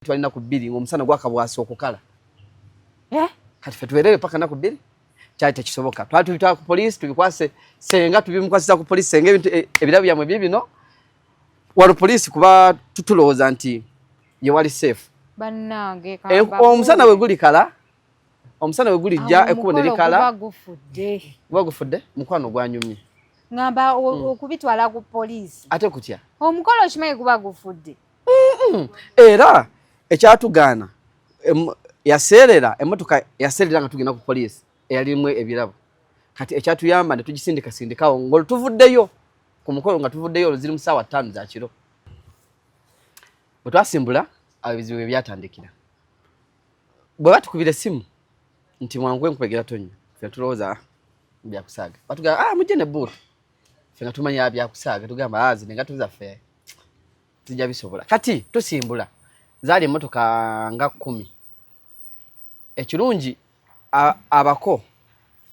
Twalina ku 2 ng'omusana gwakabwasa okukala. Eh? Kati ffe tubeerere paka naku 2 kyali tekisoboka. Twali tubitwala ku poliisi tubikwase senga, tubimukwasiza ku poliisi senga ebintu ebirabo byammwe biibino. Wano poliisi kuba tutulowooza nti ye wali safe. Bannange, Omusana we gulikala, omusana we gulijja, Awo ekkubo ne omukolo likala. guba gufudde. Guba gufudde, mukwano gwanyumye. Ngamba okubitwala ku poliisi. Ate kutya? Omukolo okimanyi guba gufudde. Era ekyatugaana, yaseerera, emmotoka yaseerera nga tugenda ku poliisi eyalimu ebirabo. Kati ekyatuyamba ne tugisindika sindikawo ng'olwo tuvuddeyo ku mukolo, nga tuvuddeyo olwo ziri mu ssaawa 5 za kiro. Bwe twasimbula, awo ebizibu bwe byatandikira. Bwe batukubira essimu nti mwanguwe enkuba tonnya, ffe tulowooza, byakusaaga. Batugamba, mujje ne bbuutu. Ffe nga tumanya byakusaaga, tugamba, zino engatto zaffe tujja bisobola. Kati tusimbula, zaali emmotoka nga 10. Ekirungi abako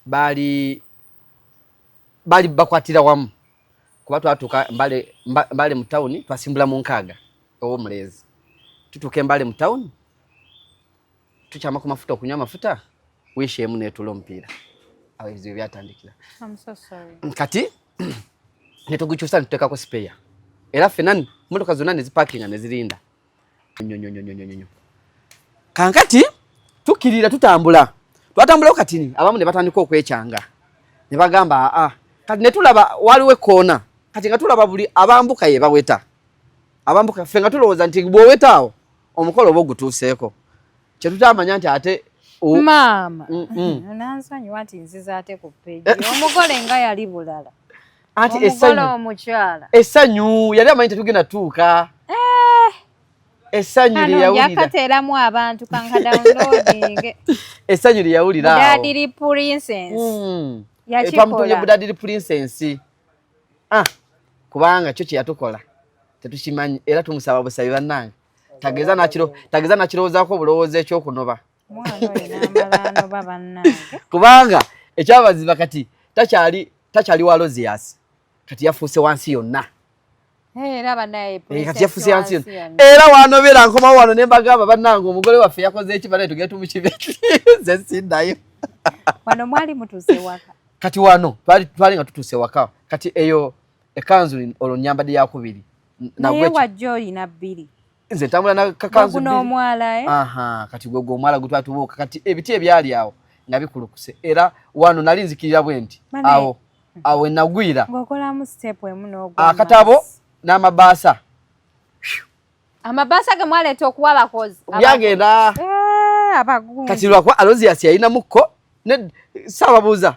baali bakwatira wamu, kuba twatuuka Mbale mu tawuni, twasimbula mu 6 ow'omulenzi. Tutuuka e Mbale mu tawuni, tukyama ku mafuta okunywa amafuta, wiishi emu neetula omupiira. Awo ebizibu byatandikira. I'm so sorry. Kati ne tugukyusa ne tuteekako spare. Era ffenna mmotoka zonna ne zipakinga ne zirinda. Nnyo, nnyo, nnyo, nnyo, nnyo, nnyo. Kankati tukkirira tutambula. Twatambulawo katini, abamu ne batandika okwekyanga. Ne bagamba, aa. Kati ne tulaba waliwo ekkoona. Kati nga tulaba buli abambuka ye baweta. Abambuka ffe nga tulowooza nti bw'oweta awo omukolo oba ogutuuseeko. Kye tutamanya nti ate Maama, nansonyiwa nti nziza ate ku page. Omugole nga yali bulala. Anti Omugole essanyu. omukyala. Essanyu, yali amanyi tetugenda tuuka. Essanyu Kano lye yawulira. njakateeramu abantu kanka downloading. Essanyu lye yawulira awo. Budadiri Princess. Yakikola. Twamutumye Budadiri Princess. Kubanga kyo kye yatukola tetukimanyi era tumusaba busabi bannange. Tageza nakirowoozaako obulowoozo ekyokunoba. Mwana oyo n'amala anoba bannange. Kubanga ekyabaziba kati takyali wa Aloysius. Kati yafuuse wansi yonna. Era bannaye Kati yafuuse wansi princess yonna. wansi yonna. Era wanobera nkomawo wano ne mbagamba bannange omugole waffe yakoze eki, bannaye tugende tumukibe. Nze siddayo. Wano mwali mutuuse waka. Kati wano twali nga tutuuse waka. Kati eyo ekanzu olwo nnyambadde yakubiri. Naye Nagwe ki? wajja oyina 2. Nze ntambula na kakanzu Guno bbiri. omwala? Aha, kati gwe omwala gwe twatubuuka. Kati ebiti ebyali awo nga bikulukuse. Era wano nali nzikirira bwe nti. Bane. Awo we nagwira. Ng'okolamu step emu n'ogwa Akatabo maaso. n'amabaasa. Amabaasa ge mwaleeta okuwa abakozi. Byagenda. Abagunzi. Kati lwakuba Aloysius yalina mukko ne saababuuza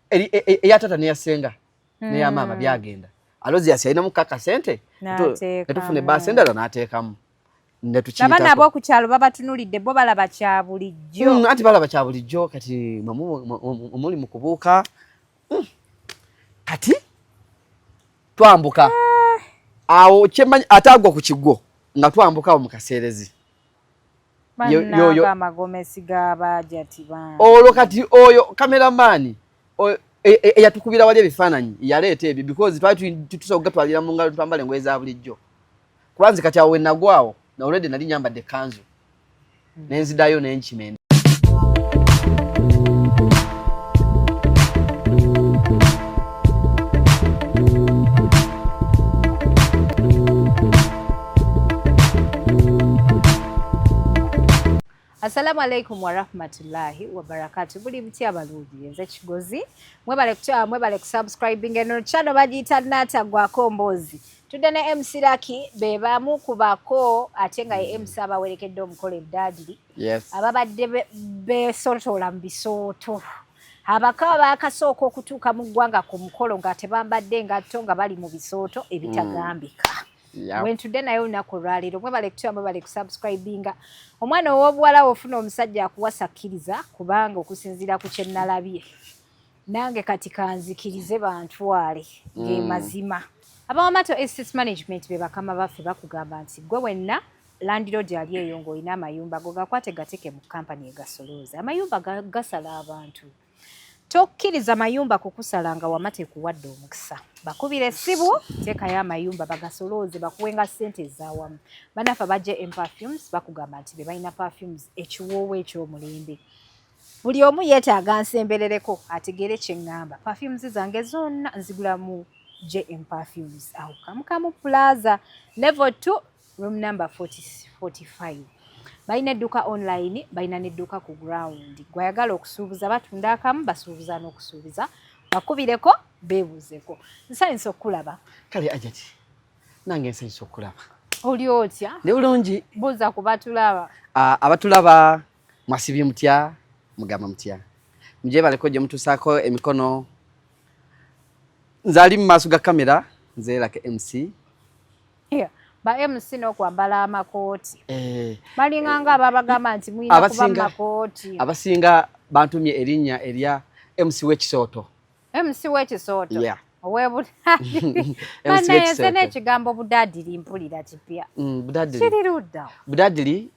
eya taata n'eya ssenga n'eya maama byagenda. Aloysius yalina mukko akasente, N'ateekamu. ne tufuna ebbaasa endala n'ateekamu. Ne tukiyitako. Abaana ab'oku kyalo babatunuulidde, bo balaba kya bulijjo. Anti balaba kya bulijjo, kati mwe muli mu kubuuka. Kati twambuka. Awo kyemmanyi ate agwa ku kigwo nga twambuka awo mu kaseerezi. Bannange amagomesi g'abaajati bange. Olwo kati oyo cameraman eyatukubira wali ebifaananyi yaleeta ebyo because twali tusobola okugatwalira mu ngalo twambale engoye za bulijjo. Kuba nze kati awo we nagwawo na already nali nyambadde ekkanzu. Ne nzidayo ne nkima enda. Assalamu alaikum warahmatullahi wabarakatuh. Buli mutya abalungi, nze Kigozi. Mwebale kutya, mwebale kusubscribing eno channel bagiyita Nataggwako Mboozi. Tudde ne MC Lucky, be bamu ku bako ate nga ye MC abawerekedde omukolo ebdaadiri. Ababadde beesotola mu bisooto. Abako abaakasooka okutuuka mu ggwanga ku mukolo nga tebambadde engatto nga bali mu bisooto ebitagambika. Wentudde naye olunaku olwaleero. Mwebale kutya, mwebale kusubscribinga. Omwana ow'obuwala w'ofuna omusajja akuwasa kkiriza, kubanga okusinziira ku kye nnalabye nange kati kanzikirize bantwale ge mazima. Abawamato Estate Management be bakama baffe, bakugamba nti gwe wenna landlord ali eyo ng'olina amayumba go, gakwate gateeke mu kampani egasolooza. Amayumba gasala abantu. Tokkiriza mayumba kukusala nga wama tekuwadde omukisa. Bakubira essimu, teekayo amayumba bagasolooze bakuwenga ssente ez'awamu. Bannaffe aba JM Perfumes bakugamba nti be balina perfumes ekiwoowo eky'omulembe. Buli omu yeetaaga nsemberereko ategeere kye ŋŋamba. Perfumes zange zonna nzigula mu JM Perfumes awo Kamukamu Plaza level 2 room number 40, 45. Balina edduuka online, balina n'edduuka ku ground. Gw'ayagala okusuubuza batunda akamu, basuubuza n'okusuubuza. Bakubireko, beebuuzeko. Nsanyuse okukulaba. Kale Ajati, nange nsanyuse okukulaba. Oli otya? Ndi bulungi. Buuza ku batulaba. Abatulaba mwasibye mutya, mugamba mutya? Mugyebaleko gye mutuusaako emikono. Nze ali mu maaso ga kamera, nze Lucky MC. Yeah. Ba MC n'okwambala amakooti balinga nga ababagamba nti mulina kuba mu makooti. Abasinga bantumye erinnya erya MC w'ekisooto. MC w'ekisooto. Yeah. Ow'ebudaadiri. Bannange nze n'ekigambo budaadiri mpulira kipya. Budaadiri. Kiri ludda. Budaadiri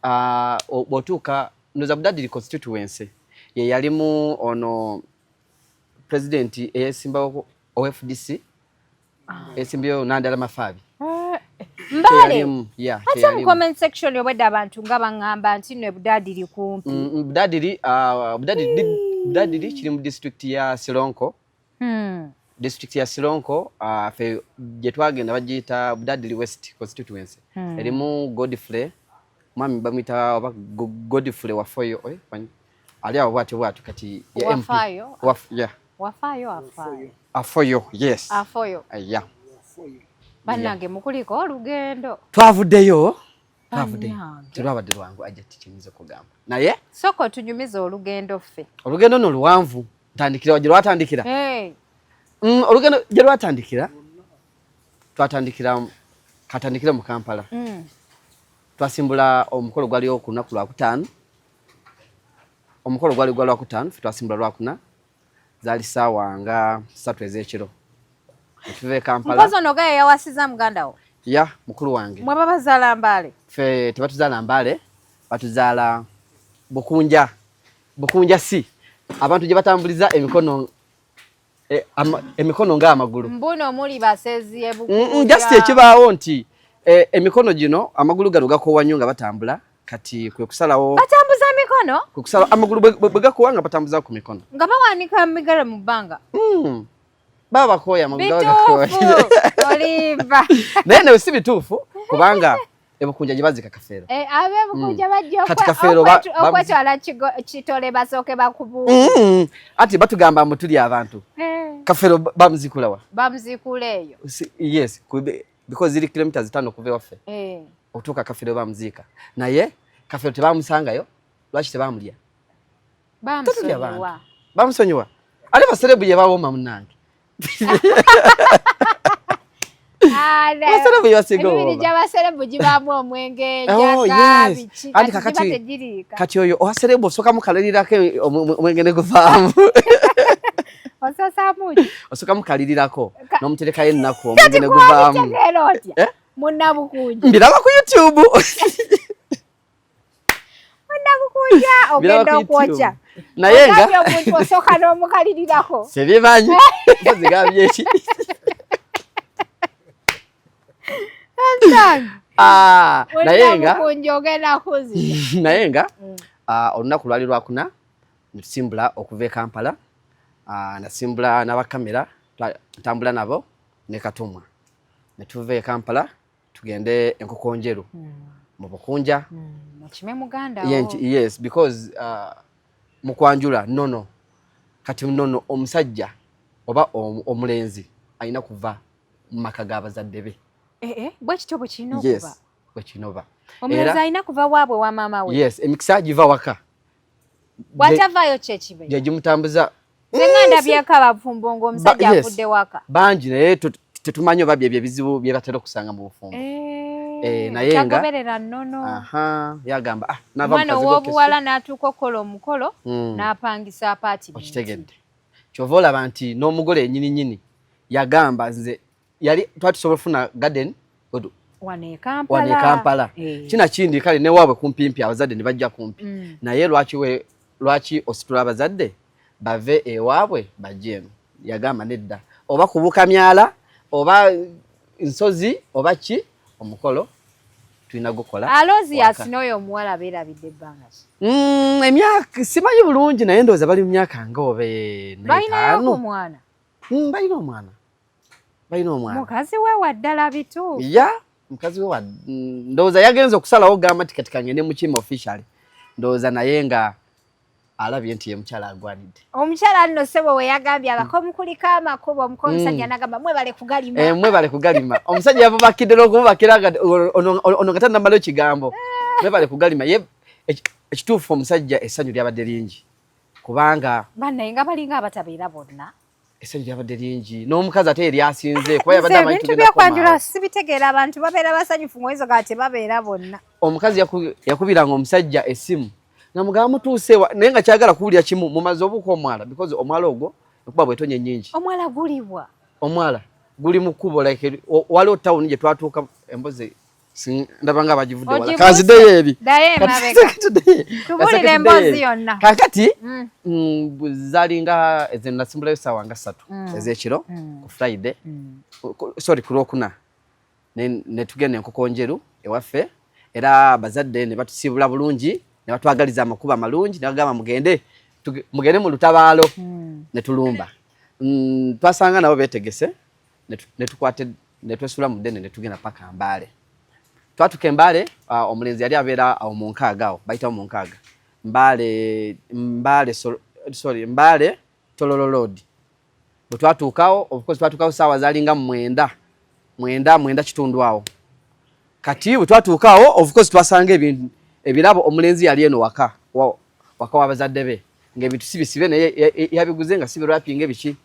bw'otuuka ndoza Budaadiri constituency ye yalimu ono president eyesimbawo owa FDC esimbyewo Nandala Mafaabi. Mbale. Ate mu comment section obwedda abantu nga baŋŋamba nti nno Budaadiri kumpi. Budaadiri Budaadiri kiri mu district ya Sironko. District ya Sironko ffe gye twagenda bagiyita Budaadiri West constituency. Erimu Godfrey, mwami bamuyita oba Godfrey Wafoyo, ali awo bwatyo bwatyo kati ya MP. Wafayo? Yeah. Wafayo, afayo. Afoyo, yes. Afoyo. Yeah. Bannange mukuliko olugendo. Twavuddeyo. Twavuddeyo. Terwabadde lwangu ajja tikiyinza okugamba. Naye soko tunyumize olugendo ffe. Olugendo nno luwanvu. Ntandikira gye lwatandikira. Hey. Olugendo gye lwatandikira twatandikira katandikira mu Kampala. Twasimbula omukolo gwaliwo ku lunaku lwakutaano. Omukolo gwali gwa lwakutaano, ffe twasimbula lwakuna. Zaali ssaawa nga 3 ez'ekiro. Tuva e Kampala. Mpozi ono gaye yawasiza muganda wo? Ya, mukulu wange. Mwe babazaala Mbale? Ffe tebatuzaala Mbale, batuzaala Bukunja. Bukunja si abantu gye batambuliza emikono emikono ng'amagulu. Mbuno muli basezi e Bukunja. Just ekibaawo nti emikono gino amagulu gano gakoowa nnyo nga batambula. Kati kwe kusalawo batambuza mikono, kwe kusalawo amagulu bwe gakoowa nga batambuza ku mikono, nga bawanika migalo mu bbanga. Baba bakooya amagulu gakoowa. Olimba. Naye nawe si bituufu kubanga ebukunja gye bazika Kafeero. Ab'ebukunja bajja Kati Kafeero okwetwala kitole basooke bakubuuze. Ati batugamba mbu tuli abantu. Kafeero bamuzikula wa? Bamuzikula eyo. Yes, because ziri kilometers 5 okuva ewaffe. Otuuka Kafeero bamuziika. Naye Kafeero tebamusangayo, lwaki tebamulya? Bamusonyiwa. Bamusonyiwa. Ate baserebu ye bawooma munnange. Baserebu ye basinga Emibiri owooma. gy'abaserebu gibaamu omwenge, Oh, enjaga, yes. biki, Anti kati giba tegiriika. Kati oyo owaserebu osooka mukaliririrako omwenge ne guvaamu. Osoosamu ki? Osooka mukalirirako n'omuterekayo ennaku omwenge ne guvaamu. Kati otya? Eh? Munnabukunja. Mbiraba ku YouTube. Munnabukunja ogenda okwokya. Naye nga ogambye omuntu osooka n'omukalirirako. Sibimanyi. Mpozi gambye ki? Naye nga Munnabukunja ogenda kunzita. Naye nga, olunaku lwali lwakuna nsimbula okuva e Kampala. Nasimbula n'abakamera, ntambula nabo ne Katumwa. Ne tuva e Kampala tugende Enkokonjeru mu Bukunja. Mukime muganda Ye wo. nti, yes, because mukwanjula nnono. Kati nnono omusajja oba omulenzi alina kuva mu maka g'abazadde be. Bwe kityo bwe kirina okuba. Yes, bwe kirina okuba. Omulenzi Era alina kuva waabwe wa maama we. Yes, emikisa giva waka. Bw'atavaayo kye kibe. Gye gimutambuza. Nze nga ndabyeko abafumbo ng'omusajja avudde waka. Bangi naye tetumanyi oba byebyo ebizibu bye batera okusanga mu bufumbo. Naye nga Tagoberera nnono. Aha, yagamba, nava Omwana mu kazigo ow'obuwala k'essu. n'atuuka okukola omukolo, n'apangisa apartment. Okitegedde. Ky'ova olaba nti n'omugole yennyini nnyini yagamba nze yali twali tusobola okufuna garden Wano e Kampala. Wano e Kampala. Kina kindi kale ne waabwe kumpimpi abazadde ne bajja kumpi. Naye lwaki ositula abazadde Bave ewaabwe bajje eno. Yagamba nedda, oba kubuka myala oba nsozi oba ki, omukolo tulina gukola. Alozius n'oyo omuwala beerabidde ebbanga ki? Emyaka simanyi bulungi, naye ndowooza bali mu myaka nga oba Balinayo omwana? Balina omwana, balina omwana. Mukazi we waddala bituufu? Ya, mukazi we wa ndowooza yagenza okusalawo gamba nti kati kangende mukima officially, ndowooza naye nga alabye nti ye mukyala agwanidde. Omukyala nno ssebo we yagambye abako mukuliko amakubo omuko omusajja nagamba mwebale kugalima. Eh, mwebale kugalima. Omusajja yabubakidde n'okumubakira nga ono nga tannamala ekigambo, mwebale kugalima. Ye ekituufu omusajja essanyu lyabadde lingi kubanga Bannaye nga balinga abatabeera bonna. Essanyu lyabadde lingi n'omukazi ate eryasinze kuba yabadde amanyi ebintu byokwanjula sibitegeera, abantu babeera basanyufu ngoyinza ga tebabeera bonna. Omukazi yakubiranga omusajja essimu nga mugamba mutuuse wa, naye nga kyagala kuwulira kimu, mumaze obuuka omwala, because omwala ogwo okuba bwetonye nnyingi. Omwala gulibwa? Omwala guli mu kkubo, like waliwo tawuni gye twatuuka, embozi ndaba nga bagivudde wala, kanzideyo eri. Tubulire emboozi yonna. Kakati zalinga ezo nasimbulayo saawa nga 3 ez'ekiro ku Friday, sorry, ku Lwokuna, ne tugenda Enkoko Njeru ewaffe, era abazadde ne batusiibula bulungi ne batwagaliza amakubo amalungi ne bagamba mugende mugende mu lutabaalo ne tulumba. Twasanga nabo beetegese ne tukwate ne twesula mu ddene ne tugenda paka Mbaale. Twatuka Embaale, omulenzi yali abeera awo mu nkaaga, awo bayitawo mu nkaaga, Mbaale, Mbaale, sorry, Mbaale Tororo Road. Bwe twatuukawo, of course twatuukawo saawa zalinga 9, 9, 9 kitundu awo. Kati bwe twatuukawo, of course twasanga ebintu ebirabo, omulenzi yali eno waka waka w'abazadde be ng'ebintu si bisibe, naye yabiguze nga si birapinga ebiki.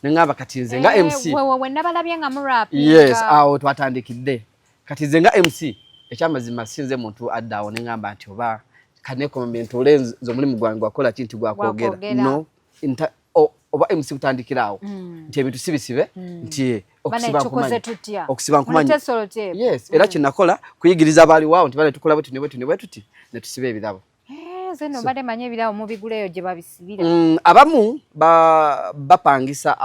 Ne ŋŋamba kati nze nga MC Wewe nabalabye nga murapinga. Yes, awo twatandikidde. Kati nze nga MC, ekyamazima sinze muntu adda awo ne ŋŋamba nti oba kanekombe ntuule nze omulimu gwange gwakola ki, nti gwakwogera. No, oba MC butandikira awo nti ebintu si bisibe, nti okusiba nkumanyi, okusiba nkumanyi. Yes, era kyenakola kuyigiriza abaaliwo awo nti bane tukola bwe tuti ne bwe tuti ne bwe tuti ne tusiba ebirabo. Nze nno mbadde manyi ebirabo mubiguleeyo gye babisibira. Abamu bapangisa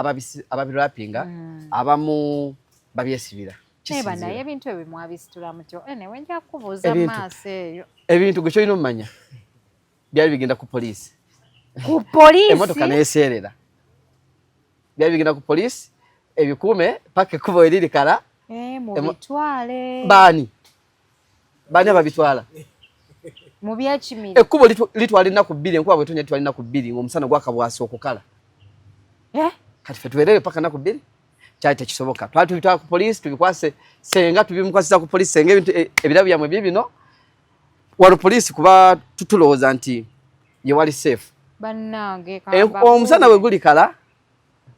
ababirapinga, abamu babyesibira. Naye naye ebintu ebyo mwabisitula mutyo? Anyway, nja kukubuuza mu maaso eyo. Ebintu gwe kyolina omumanya byali bigenda ku poliisi. Ku poliisi? Emotoka neeseerera, byali bigenda ku poliisi ebikuume paka ekkubo eriri kala. Mubitwale. Baani baani ababitwala? Mu byekimiri. Ekkubo litwala ennaku 2, enkuba bwetonya litwala ennaku 2 ng'omusana gwakabwasa okukala. Kati ffe tubeerere paka nnaku 2? Kyali tekisoboka. Twali tubitwala ku poliisi tubikwase senga, tubimukwasiza ku poliisi, senga ebintu ebirabo byammwe biibino wano poliisi, kuba tutulowooza nti ye wali safe. Bannange. Omusana bwe gulikala,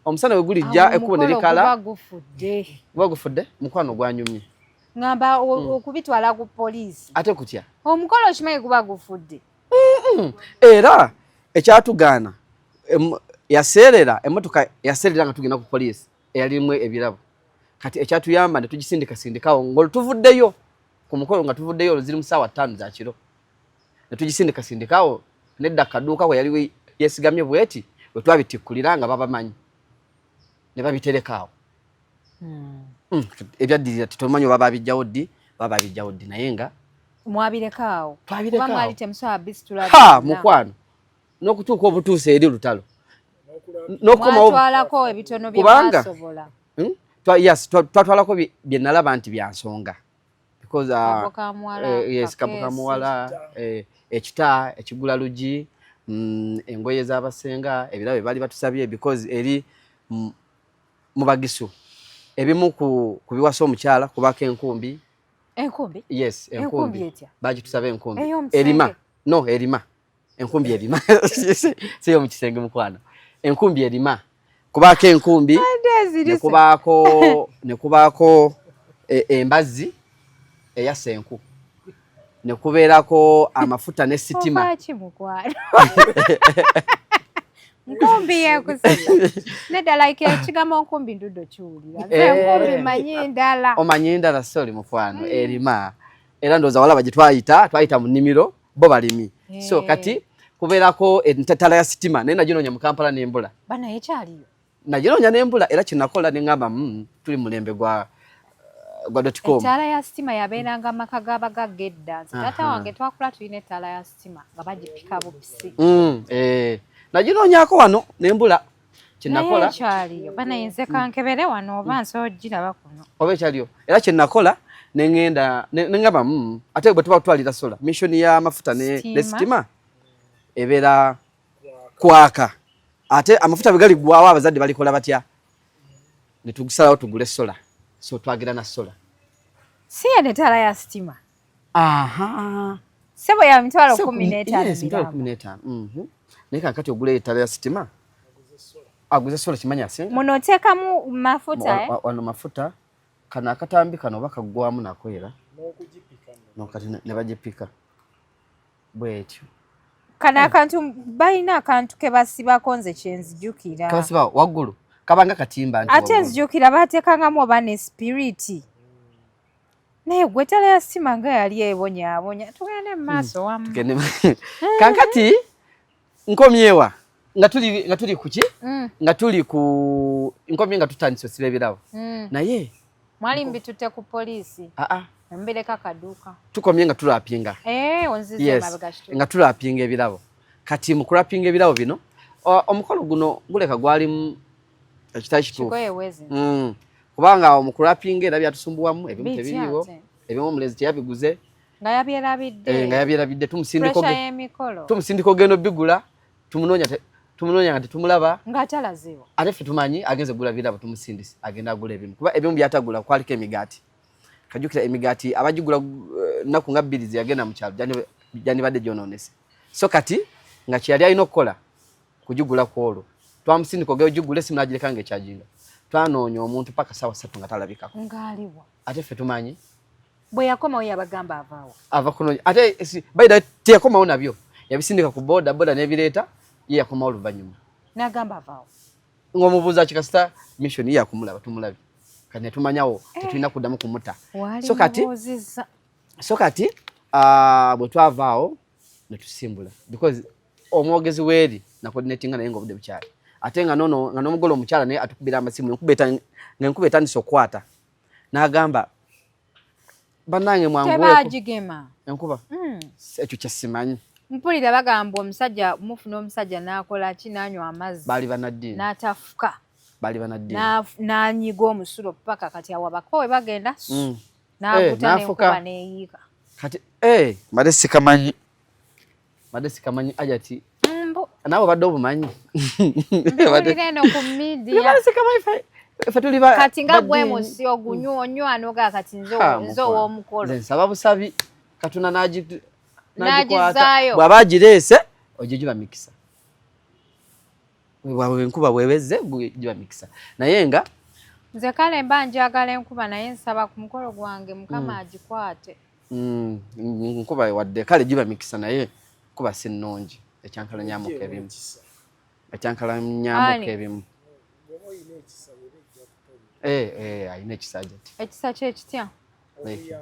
omusana bwe gulijja, ekkubo ne likala. Gufudde. Guba gufudde, mukwano gwanyumye. Ngamba okubitwala ku poliisi. Ate kutya? Omukolo okimanyi guba gufudde. Era ekyatugaana yaseerera, emotoka yaseerera nga tugenda ku poliisi eyalimu ebirabo. Kati ekyatuyamba ne tugisindikasindikawo ng'olutuvuddeyo ku mukolo, nga tuvuddeyo olwo ziri mu ssaawa 5 za kiro, ne tugisindikasindikawo nedda kaduuka we yali yeesigamye bweti we twabitikkulira nga babamanyi ne babitereka awo. Ebyaddirira tetumanyi oba babijjawo ddi, oba babijjawo ddi, naye nga Mwabireka awo? Twabireka. Mwali temusobola bisitula? Ha, mukwano, n'okutuuka obutuusa eri lutalo. N'okukomawo Mwatwalako ebitono bye mwasobola? Yes, twatwalako bye nalaba nti bya nsonga because Kabo ka muwala, yes, kabo ka muwala, ekita ekigula lugi, engoye z'abasenga, ebirabo bye baali batusabye, because eri mu Bagisu ebimu ku biwasa omukyala kubako enkumbi. Enkumbi? Yes, enkumbi enkumbi. Etya? Bagitusaba enkumbi. Ey'omusenge? Erima, no, erima, enkumbi erima, si yo mu kisenge, mukwano. Enkumbi erima, kubaako enkumbi, nekubaako embazzi eyassa enku, nekubeerako amafuta ne sitima. Ofaaki mukwano? Nkumbi yekusesa nedda, like ekigambo nkumbi ndudde kiwulira nze. Enkumbi manyi ndala. Omanyi endala, sorry mukwano. Erima, era ndowooza walaba gye twayita, twayita mu nnimiro, bo balimi, so kati Kubeerako entaala ya sitima, naye naginoonya mu Kampala nembula. Bana ekyaliyo? Naginoonya nembula, era kyenakola neŋŋamba, tuli mulembe gwa dotcom. Ettaala ya sitima yabeeranga maka g'abagagga edda. Nze taata wange twakula tulina ettaala ya sitima nga bagipika bupisi. Naginoonyako wano nembula. Kyenakola ekyaliyo banaye, nze kankebere wano oba nsobola ogiraba kuno. Oba ekyaliyo. Era kyenakola neŋŋenda neŋŋamba, ate bwe tuba tutwalira solar, mission y'amafuta ne sitima ebeera kwaka, ate amafuta bwe galigwawo abazadde balikola batya? Ne tugusalawo tugule solar, so twagira na solar. Si yene etaala ya sitima? Aha. Sebo, ya 150,000. Yes, 15,000. Naye kakati ogula etaala ya sitima, aguze solar, kimanyi asinga. Muno oteekamu mafuta, eh? Wano mafuta. Kano akatambi kano oba kaggwamu nako era nokati ne bagipika bwetyo. Kano akantu balina akantu ke basibako, nze kyenzijukira. Kabasiba waggulu, kabanga katimba nti Ate waggulu. Nzijukira bateekangamu oba ne sipiriti, naye gwe etaala ya sitima nga yali ebonyaabonya. Tugende mu maaso wamu. Kankati nkomyewa nga tuli kuki? Nga tuli ku nkomye nga tutandise osiba ebirabo. Naye Mwali mbitutte ku poliisi? Aa. Mbireka kaduuka. Tukomye nga tuwrappinga. Eh, onzize Yes, mabega kituufu. Nga tuwrappinga ebirabo. Kati mu kuwrappinga ebirabo bino, omukolo guno guleka gwalimu ekitali kituufu. Kigoye wezi. Kubanga mu kuwrappinga era byatusumbuwamu ebimu Bitya tebiriiwo. Ate? Ebimu omulenzi teyabiguze. Nga yabyerabidde. Eh, nga yabyerabidde, tumusindika Pressure y'emikolo. Tumusindika ogenda obigula, tumunoonya tumunoonya nga tetumulaba. Ng'atalazeewo. Ate ffe tumanyi agenze gula birabo, tumusindise agenda agula ebimu, kuba ebimu byatagula kwaliko emigaati. Kajjukira emigaati abagigula nnaku nga 2 ze yagenda mu kyalo gyandibadde gyonoonese. So kati nga kyeyali alina okukola kugigula ku olwo, twamusindika ogenda ogigula, esimu n'agireka nga ekyajinga. Twanoonya omuntu paka ssaawa 3 nga talabikako. Ng'aliwa? Ate ffe tumanyi. Bwe yakomawo yabagamba avaawo? Ava kunoonya. Ate by the way, teyakomawo nabyo, yabisindika ku boda boda n'ebireeta, ye yakomawo oluvannyuma. N'agamba avaawo. Ng'omubuuza kikasita mission ye yakumulaba, tumulabye kati netumanyawo tetulina kuddamu kumuta. Wali So kati mubuuzizza. So kati bwe twavaawo ne tusimbula, because omwogezi weeri nacoordinatinga naye ng'obudde bukyali, ate nga nono nga n'omugole omukyala naye atukubira amasimu, ng'enkuba etandise okukwata, n'agamba, "Bannange, mwanguweeko." Tebagigema? Enkuba. Ekyo kyesimanyi. Mpulira bagamba omusajja mufuna omusajja n'akola ki, n'anywa amazzi. Baali bannaddiini. N'atafuka. Baali bannaddiini. N'anyiga omusulo paka kati awo abako we bagenda n'aguta. N'afuka. N'enkuba n'eyiika. Kati mbadde sikamanyi, mbadde sikamanyi ajati. Mbu. Naawe obadde obumanyi? Mbiwulira eno ku media. Mbadde sikamanyi, ffe tuli Kati nga gwe baddiini. Musi ogunywa onywa noga kati nze Ha, nze mukwano. ow'omukolo. Nze nsaba busabi Katonda n'agikwata. N'agizaayo. Bw'aba agireese ogyo giba mikisa. Bw'aba enkuba bwebezze giba mikisa, naye nga Nze kale mba njagala enkuba, naye nsaba ku mukolo gwange Mukama agikwate. Nkuba wadde kale giba mikisa, naye kuba si nnungi, ekyankalanyamuko ebimu, ekyankalanyamuko Ani? ebimu. Alina ekisa ajati. Ekisa kyekitya? Like,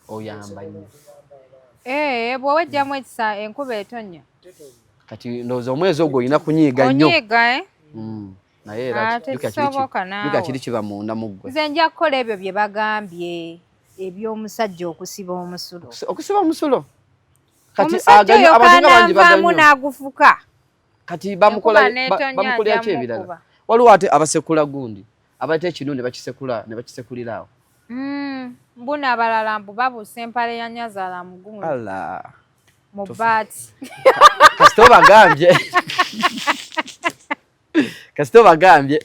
oyamba nnyo. Eh, bw'owejjamu ekisa enkuba etonnya. Kati ndowooza omwezi ogwo olina kunyiiga nnyo. Onyiiga, eh? Naye era Ah, tekisoboka naawe. jjukira kiri kiba munda mu ggwe. Nze nja kukola ebyo bye bagambye eby'omusajja okusiba omusulo. Okusiba omusulo kati Omusajja oyo abantu nga bangi kananvaamu baganywa. n'agufuka. Kati bamukola Enkuba n'etonnya bamukolera ki ajja ebirala? mukuba. Waliwo ate abasekula gundi, abaleeta ekinu ne bakisekula ne bakisekulira awo. Mbuna abalala mbu babuusa empale ya nnyazaala mu gundi. Ala. Mu bbaati. Kasita obagambye, kasita obagambye.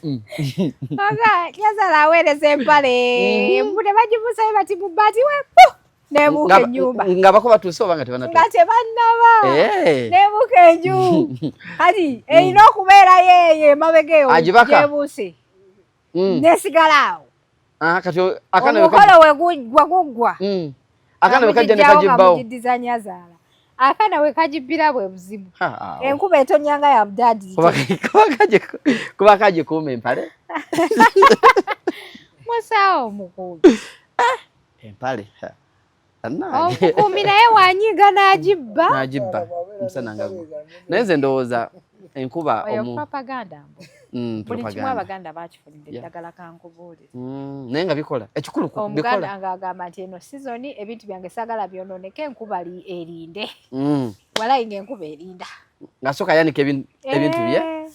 Oga nnyazaala aweereza empale, mbu ne bagibuusayo bati mu bbaati we pu nebuuka ennyumba. Nga bako batuuse oba nga tebanatuuka? Nga tebannaba. Nebuuka enju. Kati erina okubeerayo eyo emabega eyo Agibaka. gyebuuse. Nesigala awo. Ah, kati akaana Omukolo we guggwa. Akaana we kajja ne Nga kagibbawo. mugiddiza nnyazaala. Akaana we kagibbira bwe buzibu. Ha, awo. Enkuba etonyanga ya budaadi. Kuba kagikuuma empale. Musaawo omukuumi. Empale. Ha. Bannange. Omukuumi naye wanyiga n'agibba. N'agibba. Omusana nga naye nze ndowooza enkuba omu propaganda mbu buli kimu Abaganda bakifunidde eddagala, kankubuulire. Naye nga bikola, ekikulu bikola. Omuganda ng'agamba nti eno season ebintu byange saagala byonooneke, enkuba erinde. Walayi ng'enkuba erinda. Ng'asooka yanika ebintu bye. Eh,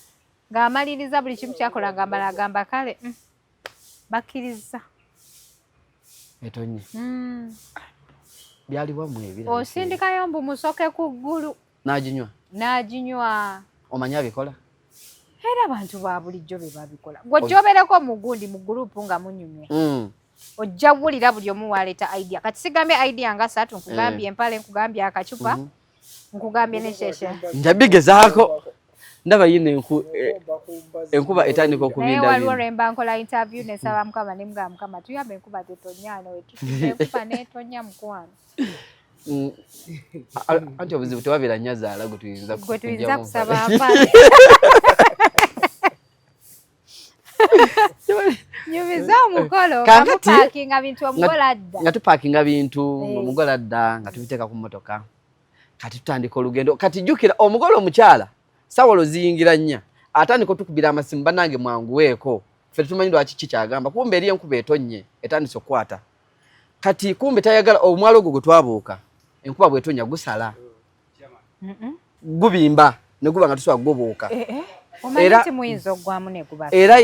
ng'amaliriza buli kimu kyakola, ng'amala agamba kale, bakkiriza. Etonye. Byaliwamu ebira. Osindikayo mbu musoke ku ggulu. N'aginywa. N'aginywa. Omanyi abikola? Era abantu ba bulijjo be babikola. Gw'ojja obeereko mu gundi mu group nga munyumya, ojja wulira buli omu waleeta idea. Kati sigambye idea nga ssatu, nkugambye empale, nkugambye akacupa, nkugambye nekyekya. Nja bigezaako, ndaba yino enkuba etandika Naye okubinda. Waliwo lwe mba nkola interview, nesaba Mukama, nemugamba, "Mukama, tuyambe enkuba tetonya." No enkuba netonya, mukwano. Anti obuzibu tewabeera nnyazaala gwe tuyinza Gwe tuyinza kugyamu kusaba mpale. Mpale. Nyumiza omukolo. Kaakati- Nga mupaakinga bintu, omugole adda. Nga tupaakinga bintu, omugole adda nga tubiteeka ku mmotoka. Kati tutandika olugendo. Kati jjukira omugole omukyala sawolo ziyingira nnya, atandika otukubira amasimu, "Bannange, mwanguweeko." Ffe tetumanyi lwaki ki kyagamba, kumbe eri enkuba etonnye, etandise okukwata. Kati kumbe tayagala omwalo ogwo gwe twabuuka, enkuba bwetonya gusala, gubimba ne guba nga tusobola kugubuuka. Eh, eh. Omanyi nti muyinza okugwamu ne guba Era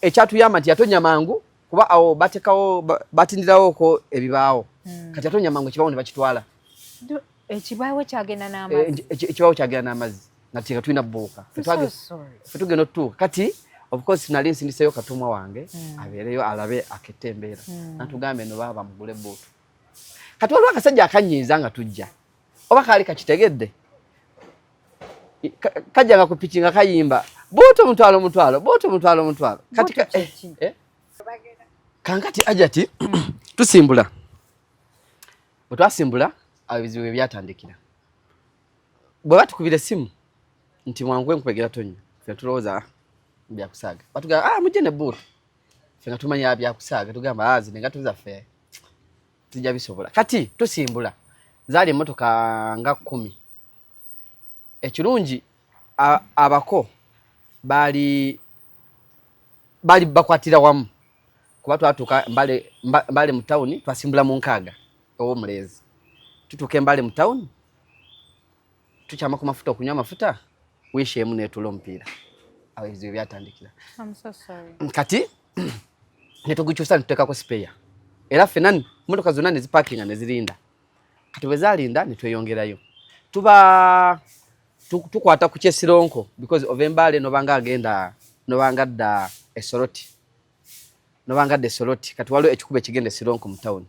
ekyatuyamba nti yatonya mangu, kuba awo batekawo batindirawoko ebibaawo. Kati yatonya mangu, ekibaawo ne bakitwala. Ekibaawo kyagenda n'amazzi? Ekibaawo kyagenda n'amazzi, nga nga tulina buuka. I'm so sorry. Ffe tugenda otutuuka. Kati of course nali nsindiseyo katumwa wange abeereyo alabe akette embeera. Natugamba eno baaba mugule buutu. Kati waliwo akasajja akanyiiza nga tujja, oba kaali kakitegedde. Kajja nga ku piki nga kayimba, "Buutu omutwalo omutwalo, buutu omutwalo omutwalo." Kati Buutu kiki? Eh? Kankati ajati tusimbula. Bwe twasimbula, awo ebizibu bwe byatandikira. Bwe batukubira essimu nti mwangu enkuba egera tonya, ffe tulowooza, "Ah, byakusaaga." Batugamba, "Ah, mujje ne buutu." Ffe nga tumanya, "Ah, byakusaaga." Tugamba, "Ah, zino engatto zaffe tujja bisobola." Kati tusimbula, zaali emmotoka nga 10. Ekirungi abako baali bakwatira wamu, kuba twatuuka Mbale, Mbale mu tawuni. Twasimbula mu 6 ow'omulenzi, tutuuka Embale mu tawuni, tukyama ku mafuta okunywa amafuta, Wish emu neetula omupiira. Awo ebizibu byatandikira. I'm so sorry. Kati netugukyusa, netuteekako spare, era ffenna motoka zonna nezipakinga nezirinda. Kati bwe zalinda netweyongerayo, tuba tukwata ku kyesironko, because ova Embaale nobanga agenda nobanga adda Esoroti, nobanga adda Esoroti. Kati waliwo ekikubo ekigenda Esironko mu tawuni.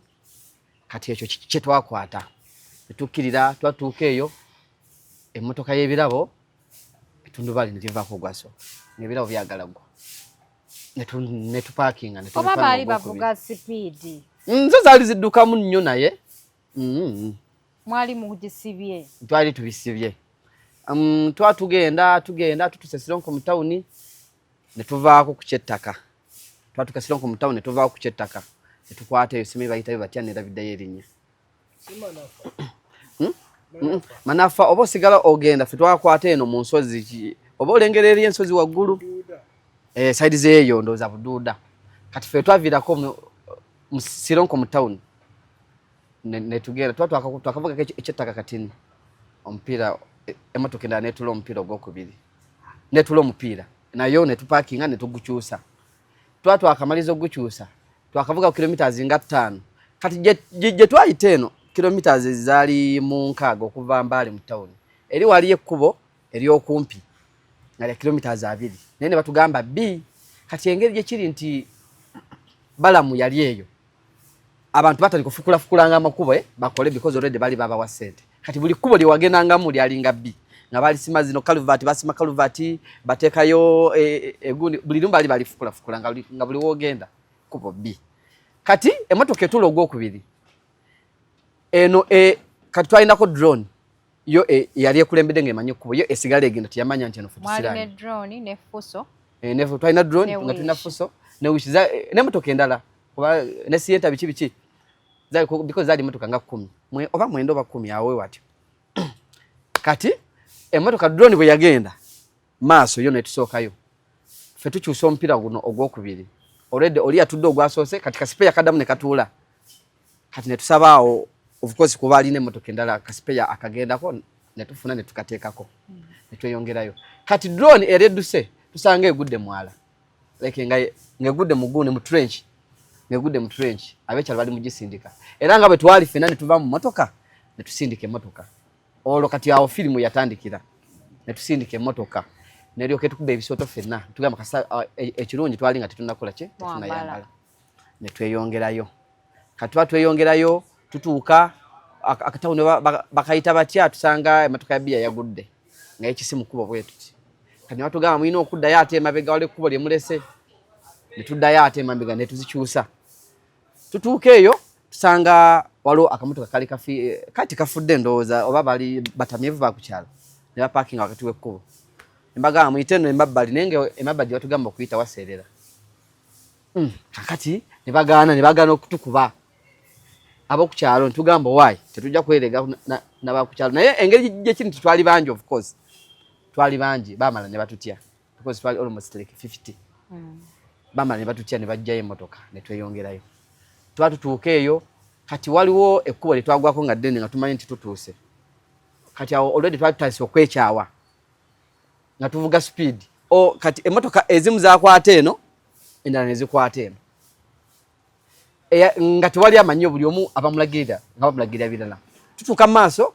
Kati ekyo kyetwakwata netukkirira, twatuuka eyo, emmotoka y'ebirabo etundubaali nerivaako ogwasooka, ng'ebirabo byagala gwa, netupakinga. Oba baali bavuga sipiidi? Nzo zaali ziddukamu nnyo, naye Mwali mugisibye? Twali tubisibye. Twatugenda tugenda, tutuse Sironko mu tawuni, ne tuvaako ku kyettaka. Twatuka Sironko mu tawuni, ne tuvaako ku kyettaka, ne tukwata eyo, simanyi bayitayo batya, nerabiddeyo erinnya. Hmm? Manafa oba osigala ogenda, ffe twakwata eno mu nsozi, oba olengera eri ensozi waggulu, side zeeyo, ndowooza Buduuda. Kati ffe twaviirako mu Sironko mu tawuni, netugenda twakavugako ekyettaka katini, omupiira, emotoka endala netula omupiira ogwokubiri, netula omupiira nayo, netupakinga, netugukyusa. Twa twakamaliza ogukyusa, twakavuga kilometers nga 5. Kati gye twayita eno, kilometers zaali mu 60 okuva Mbaale mu tawuni. Eri waliyo ekkubo eryokumpi nga lya kilometers 20, naye ne batugamba b. Kati engeri gye kiri nti balamu yali eyo, abantu batandika ofukulafukulanga amakubo, bakole, because already bali babawa ssente. Kati buli kkubo lye wagendangamu lyalinga bbi, nga balisima zino kaluvati, basima kaluvati, bateekayo egundi, buli limu bali balifukulafukula, nga buli wogenda kkubo bbi. Kati emotoka etula ogwokubiri eno, kati twalinako drone yo, yali ekulembedde ng'emanyi ekkubo, yo esigala egenda, teyamanya nti eno ffe Mwali ne tusiraanye. Drone ne fuso? Twalina drone Ne nga tulina Wish. Fuso ne Wish, n'emmotoka endala, kuba ne Sienta, biki biki because zaali motoka nga 10 oba 9 oba 10 awo watyo. Kati Emmotoka drone bwe yagenda maaso yo netusookayo, ffe tukyusa omupiira guno ogwokubiri. Already oli yatudde ogwasoose, kati ka spare kaddamu ne katuula. Kati netusaba awo, of course kuba alina emmotoka endala, ka spare akagendako netufuna netukateekako netweyongerayo. Kati drone era edduse, tusanga egudde mwala, like nga ngegudde mu gundi, mu trench, ngegudde mu trench. Abekyalo bali mugisindika, era nga bwe twali ffenna ne tuva mu mmotoka ne tusindika emmotoka. Olwo kati awo firimu yatandikira. Ne tusindika emmotoka neryoka etukuba ebisooto ffenna. Tugamba kasa ekirungi twali nga tetunakola ki, tetunayambala, ne tweyongerayo. Kati tuba tweyongerayo, tutuuka akatawuni bakayita batya, tusanga emmotoka ya biya yagudde nga ekisi mu kkubo bwe tuti. Kati ne batugamba, mulina okuddayo ate emabega, wali ekkubo lye mulese. Ne tuddayo ate emabega ne tuzikyusa. Tutuuka eyo, tusanga waliwo akamotoka kali kafi, kati kafudde, ndowooza oba bali batamyevu bakukyalo, ne bapakinga wakati w'ekkubo. Embagamba, muyite eno emabbali, naye nga emabbali gye batugamba okuyita waseerera. Kakati ne bagaana okutukuba ab'okukyalo. Ntugamba, owaayi, tetujja kwerega nabakukyalo, naye engeri gyekiri nti twali bangi, of course twali bangi, bamala ne batutya because twali almost like 50. Bamala ne batutya ne bajjayo emmotoka ne tweyongerayo. Tuba tutuuka eyo, kati waliwo ekkubo lye twagwako nga ddene, nga tumanyi nti tutuuse. Kati awo already twali tutandise okwekyawa nga tuvuga speed. O kati emmotoka ezimu zakwata eno, endala ne zikwata eno, nga tewali amanyi, buli omu abamulagirira nga bamulagirira birala. Tutuuka mu maaso,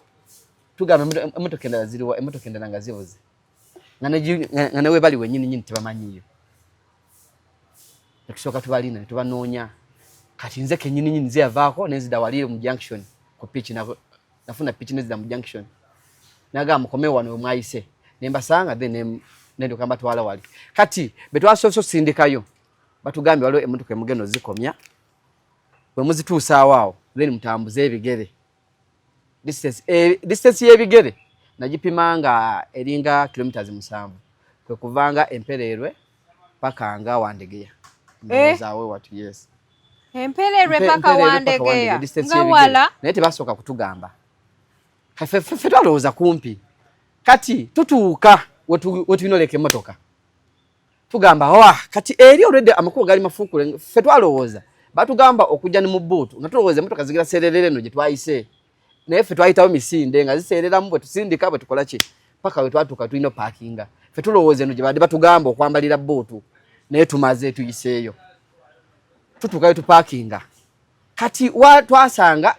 tugamba, emmotoka endala ziriwa? Emmotoka endala nga zibuze, nga newe bali wenyini nyini tebamanyiyo. Netusooka tubalina ne tubanoonya. Kati nze kenyini nyini nze yavaako nenzida wali mu junction ku piki, nafuna piki nezida mu junction, nagamba, mukome wano we mwayise. Nembasanga, then nenduka mbatwala wali. Kati betwasoose osindikayo, batugambye waliwo emmotoka emugendo zikomya, bwe muzituusaawo awo, then mutambuze ebigere. Distance, distance y'ebigere nagipima nga eringa kilometers 7, kwe kuvanga Empererwe paka nga Wandegeya. Ndowooza watu, yes. Empererwe paka Wandegeya, nga wala. Naye tebasooka kutugamba, ffe twalowooza kumpi. Kati tutuuka wetulina oleka emmotoka, tugamba wa kati eri olwedde amakubo gali mafuukule. Ffe twalowooza batugamba okujja ne mu boot, nga tulowooza emmotoka zigira seererera eno gye twayise, naye ffe twayitawo misinde nga ziseereramu. Bwe tusindika, bwe tukola ki, paka we twatuuka tulina opaakinga. Ffe tulowooza eno gye badde batugamba okwambalira boot, naye tumaze tuyiseeyo, tutuukayo tupaakinga. Kati wa twasanga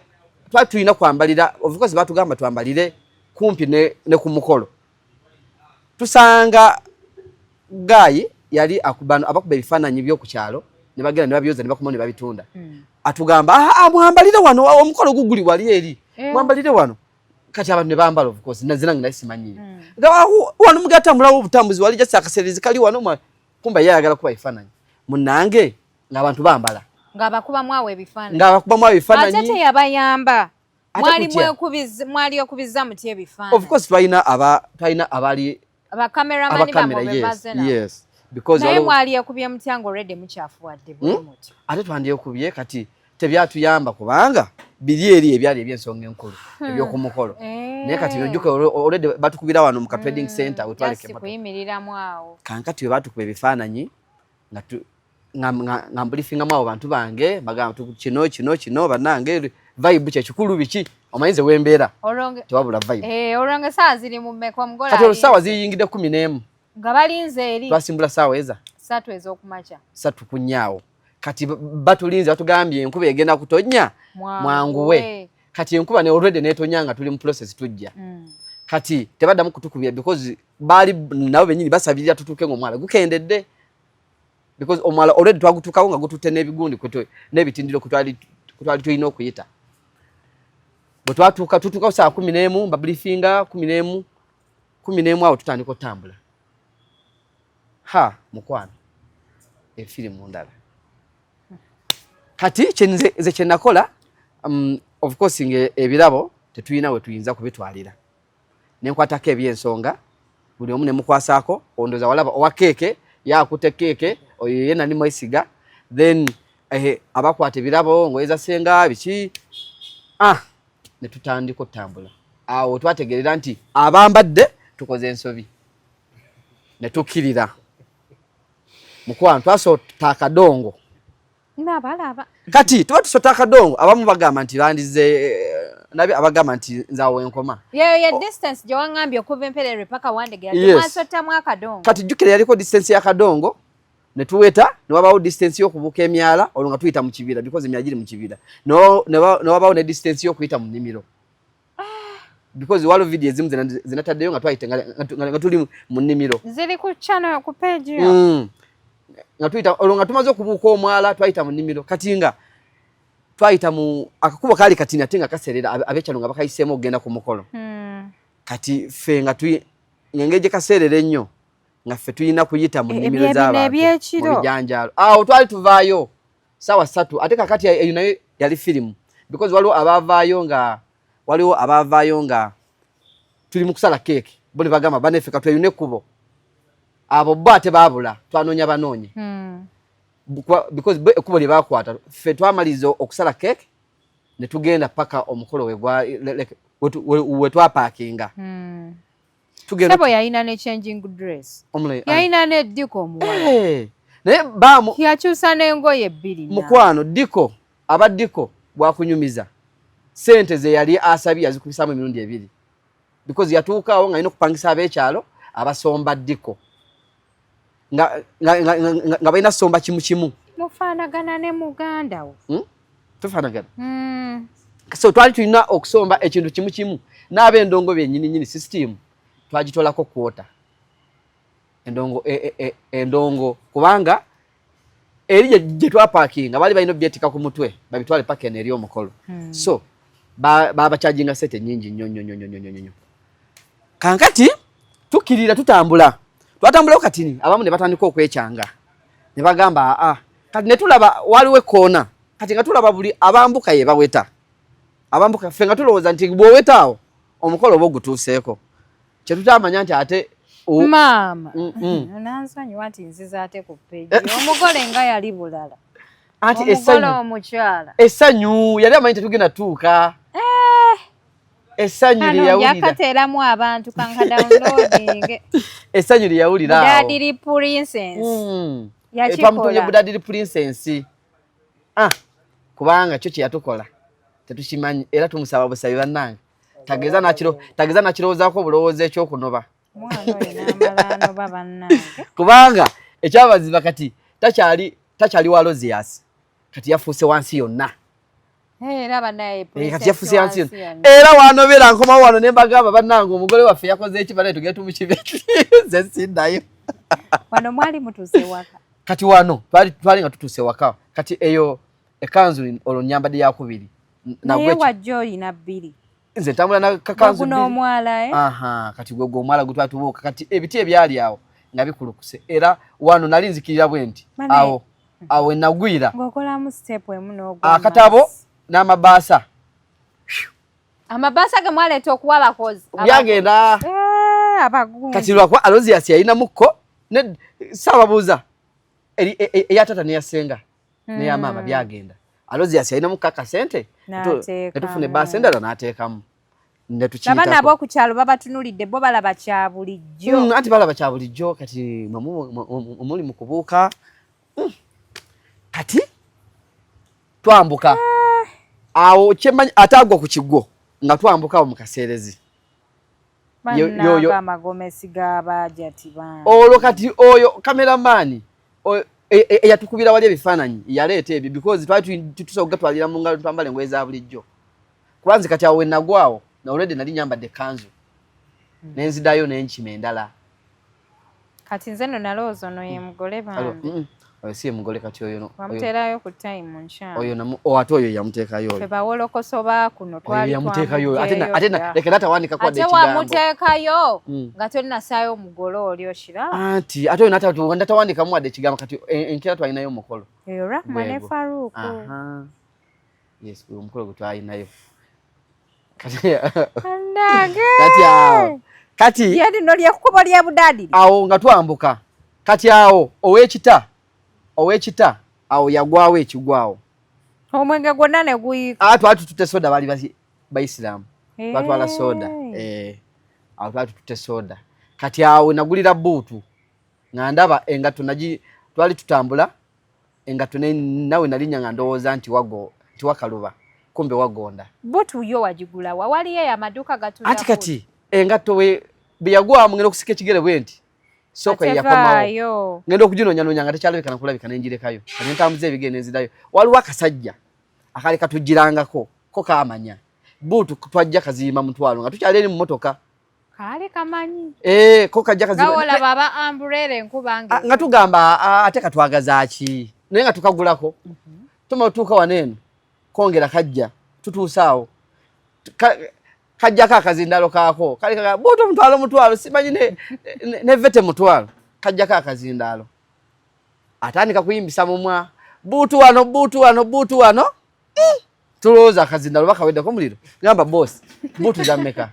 twali tulina kwambalira, of course batugamba twambalire kumpi ne ku mukolo. Tusanga guy yali akubano abakuba ebifaananyi by'oku kyalo, ne bagenda ne babyoza ne bakoma ne babitunda. Atugamba, ah, mwambalire wano, omukolo guguli wali eri, mwambalire wano. Kati abantu ne bambala, of course naze nange nali simanyiyo. Wano mugatambulawo obutambuzi, wali just akaserezi kali wano. Kumba ye ayagala kuba ebifaananyi munange, ng'abantu bambala. Ng'abakubamu awo ebifaananyi. Ng'abakubamu awo ebifaananyi. Ate teyabayamba? Mwali mwali okubiza mutya ebifaananyi? Of course twalina abali abakameramani bamwe. Yes, because naye mwali ekubye mutya nga already mukyafuwadde bwe mutyo? Ate twandyekubye, kati tebyatuyamba kubanga biri eri ebyali ebyensonga enkulu ebyokumukolo. Naye kati ojjuka already batukubira wano mu ka trading center wetwaleka. Kuyimiriramu awo. Kankati we batukuba ebifaananyi, nga mbrifingamu abo bantu bange, bagamba kino kino kino, bannange, vibe kyekikulu, biki, omanyize wembeera tewabula vibe. Eh, olwo nga essaawa ziri mu mmeka, omugole? Kati olwo ssaawa ziyingidde 11. Nga balinze eri. Twasimbula ssaawa eza 3 ez'okumakya. 3 ku nnyaawo. Kati batulinze, batugambye enkuba egenda kutonnya, mwanguwe. Kati enkuba ne already netonya nga tuli mu process tujja. Kati tebaddamu kutukubira because baali nabo bennyini basabirira tutuuke ng'omwala gukendedde, because omwala already twagutuukawo nga gututte n'ebigundi n'ebitindiro kutwali tulina okuyita. Bwe twatuuka, tutuukawo saa 11, mbabriefinga 11, 11 awo tutandika otambula. Ha, mukwano, efirimu ndala. Kati nze kyenakola, of course nge ebirabo tetulina we tuyinza kubitwalira, nenkwatako ebyensonga, buli omu nemukwasaako. Ondooza walaba owa keeke yakutte keeke, oyo ye nani mwesiga. Then abakwata ebirabo, ngoyeza senga, biki, ah, ne tutandika otambula. Awo twategerera nti abambadde Tukoze ensobi ne tukkirira, mukwano, twasota akadongo. Nabalaba. Kati tuba tusota akadongo, abamu bagamba nti bandize nabi, abagamba nti nzawo enkoma. Yeyo ye distance gye waŋŋambye okuva Emperere paka Wandegera? Yes. Mwasottamu akadongo. Kati jjukira yaliko distance y'akadongo ne tuweta, ne wabawo distance y'okubuuka emyala, olwo nga tuyita mu kibira because emyala giri mu kibira, ne wabawo ne distance y'okuyita mu nnimiro because waliwo video ezimu zinataddeyo nga twayita nga tuli mu nnimiro. Ziri ku channel, ku page yo? Nga tuyita, olwo nga tumaze okubuuka omwala, twayita mu nnimiro. Kati nga twayita mu akakubo kaali katini ate nga kaserera, ab'ekyalo nga bakayiseemu okugenda ku mukolo. Kati ffe nga ng'engeri gye kaseerera ennyo, nga ffe tulina kuyita mu nnimiro Ebyebino z'abantu ebyekiro. mu bijanjaalo. Awo twali tuvaayo saawa 3. Ate kakati eyo nayo yali firimu because waliwo abaavaayo nga tuli mu kusala keeki, bo ne bagamba, "Baneffe, katweyune ekkubo." Abo bo ate baabula, twanoonya banoonye because bo ekkubo lye baakwata, ffe twamaliriza okusala keeki ne tugenda paka omukolo we twapaakinga. Tugenda Sebo yalina ne changing dress. Yalina ne ddiko omuwala. Naye baamu Yakyusa n'engoye bbiri. Mukwano, diko aba diko bwakunyumiza sente ze yali asabye yazikubisaamu emirundi ebiri because yatuukaawo nga alina okupangisa ab'ekyalo abasomba diko nga balina somba kimu kimu. Mufaanagana ne muganda wo. Tufaanagana. So twali tulina okusomba ekintu kimu kimu n'ab'endongo byennyini nyini. System twagitolako kwota endongo, endongo kubanga eri gye twapaakinga baali balina obyetika ku mutwe babitwale paka eno eri omukolo. So babakyajinga sente nyingi nnyo nnyo nnyo nnyo nnyo nnyo. Kankati tukkirira, tutambula, twatambulawo katini, abamu ne batandika okwekyanga ne bagamba aa. Kati ne tulaba waliwo ekkoona, kati nga tulaba buli abambuka ye baweta abambuka, ffe nga tulowooza nti bw'oweta awo omukolo oba ogutuuseeko, kyetutamanya nti ate Maama, nansonyiwa nti nziza ate ku page. Omugole nga yali bulala. Anti Omugole essanyu omukyala. Essanyu yali amanyi tetugenda tuuka. Essanyu Kano lye yawulira. Njakateeramu abantu kanka downloading. Essanyu lye yawulira awo. Budadiri Princess. Yakikola. Twamutumye Budadiri Princess. Ah, kubanga kyo kye yatukola tetukimanyi, era tumusaba busabi, bannange, tageza nakiro, tageza nakirowoozaako obulowoozo ekyokunoba. Mwana oyo n'amala anoba, bannange. Kubanga ekyabaziba kati takyali wa Lozias, kati yafuuse wansi yonna. Era banaye Kati yafuuse wansi yonna, era wanobera nkomawo wano ne mbagamba, "Bannange, omugole waffe yakoze eki? Banaye, tugende tumukibe, nze siddayo." Wano mwali mutuuse waka? Kati wano twali nga tutuuse waka. Kati eyo ekanzu olwo nyambadde yakubiri. Naye wajja oyina bbiri. Nze ntambula na kakanzu. Guno omwala, eh? Aha, kati gwe omwala gwe twatubuuka, kati ebiti ebyali awo nga bikulukuse, era wano nali nzikirira bwe nti awo enagwira. Ng'okolamu step emu n'ogwa akatabo maaso. N'amabaasa. Amabaasa ge mwaleeta okuwa abakozi? Byagenda. Eh, abagunzi. Kati lwakuba Alozias yalinamuko ne saababuuza eya tata neya ssenga neya maama byagenda. Alozias yalinamuko akasente, N'ateekamu. netufuna ebbaasa endala n'ateekamu. Abaana Netukiyitako. ab'oku kyalo babatunulidde, bo balaba kya bulijjo. Anti balaba kya bulijjo. Kati mwe muli mu kubuuka. Kati twambuka awo, kyemmanyi ate agwa ku kigwo nga twambuka awo mu kaseerezi. Bannanga, amagomesi g'abaajati bange. Olwo kati oyo kameramaani eyatukubira wali ebifaananyi yaleeta ebyo because twali tusobola okugatwalira mu ngalo, twambala engoye za bulijjo, kuba nze kati awo wenagwawo na already nali nyambadde ekkanzu, nenzidayo nenkima endala. Kati nze nno nalowooza ono ye mugole bambi. Oyo si ye mugole. Kati oyo Wamuteerayo ku time nkyamu. Oyo namu, oh, ate oyo yamuteekayo Ffe oyo. Bawolokoso ba kuno Oyo twali yamuteekayo oyo. Ate twamuggyeyo dda. leka natawanikako wadde Ate ekigambo. wamuteekayo nga tonnasaayo omugole oli, okiraba? Anti ate oyo natawandikamu wadde ekigambo. Kati enkeera twalinayo omukolo. Eyo Rahma ne Gwegwo. Faruku. Aha. Yes, gwe omukolo gwe twalinayo. Kati Annange! Kati awo kati Ye lino lyekkubo ly'e Budadiri. Awo nga twambuka, kati awo ow'ekita awo yagwawo ekigwawo. Omwenge gwonna ne guyiika. Ah, twali tutute soda, baali bayisiraamu, twatwala soda. Eh. Awo twali tututte soda. Kati awo nagulira buutu nga ndaba engatto nagi twali tutambula engatto nawe nalinya nga ndowooza nti wago nti wakaluba, kumbe wagonda. Buutu yo wagigula wa? Waliyo eyo amaduuka gatunda? Anti kati engatto we bwe yagwamu, ngenda okusika ekigere bwe nti sooka yakomawo, ngenda okuginonyanoonya nga tekyalabika nakulabika, nenjirekayo. Kati ntambuza ebigere nenzirayo. Waliwo akasajja akali katujirangako, ko kamanya buutu twajja kaziyima 500 nga tukyali eri mu motoka. Kaali kamanyi. Eh, ko kajja kaziyima. Nga aba umbrella enkuba. Nga tugamba ate katwagaza ki, naye nga tukagulako. Tumala tuuka wano eno, kongera kajja tutuuse awo, kajjako akazindalo kaako kali kaga buutu 500 500, simanyi ne vete 500. Kajjako akazindaalo, atandika kuyimbisa mumwa, buutu wano, buutu wano, buutu wano. Tulowooza akazindalo bakaweddeko omuliro. Gamba, "Boss, buutu za mmeka?"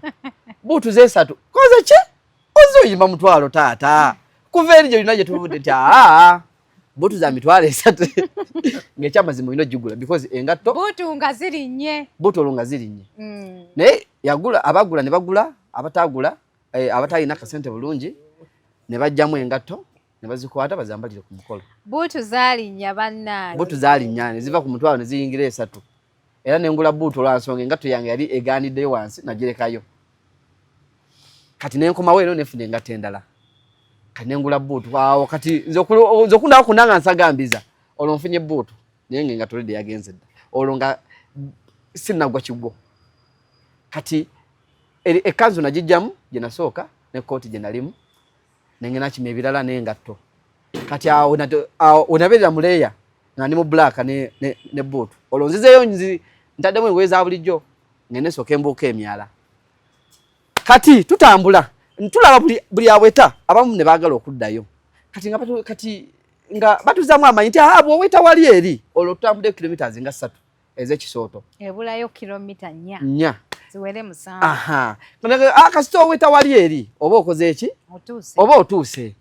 "Buutu zesatu." "Koze ki? Oze oyimba 500 taata, kuva eri gyolina gye tuvudde." Nti, "Aa, buutu za 30,000." Ng'ekyamazima olina ogigula because engatto Buutu nga zirinnye. Buutu olwo nga zirinnye. Naye yagula, abagula ne bagula, abatagula, abatalina kasente bulungi ne bajjamu engatto ne bazikwata bazambalire ku mukolo. Buutu zaalinnya, bannange. Buutu zaalinnya ne ziva ku 500 ne ziyingira 300. Era nengula buutu olwansonga engatto yange yali egaaniddeyo wansi, nagirekayo. Kati nenkomawo eno nefuna engatto endala, kati nengula buutu awo. Kati nze okundawo kuna nga nsagambiza, olwo nfunye buutu, naye nga engatto olidde yagenze dda, olwo nga sinnagwa kigwo. Kati ekkanzu nagijjamu gye nasooka nekkooti gye nalimu, nengenda kima ebirala n'engatto. Kati awo awo wenabeerera muleeya nga ndi mu black ne buutu, olwo nzizeeyo ntaddemu engoye za bulijjo, ngende nsooka embuuka emyala. Kati tutambula tulaba buli aweta, abamu ne baagala okuddayo. Kati nga batuzaamu amanyi nti aa, bw'oweta wali eri. Olwo tutambudde kilometers nga 3 ez'ekisooto. Ebulayo kilomita 4. 4. Ziwere 7. Aha, kasita oweta wali eri oba okoze eki? Otuuse. Oba otuuse.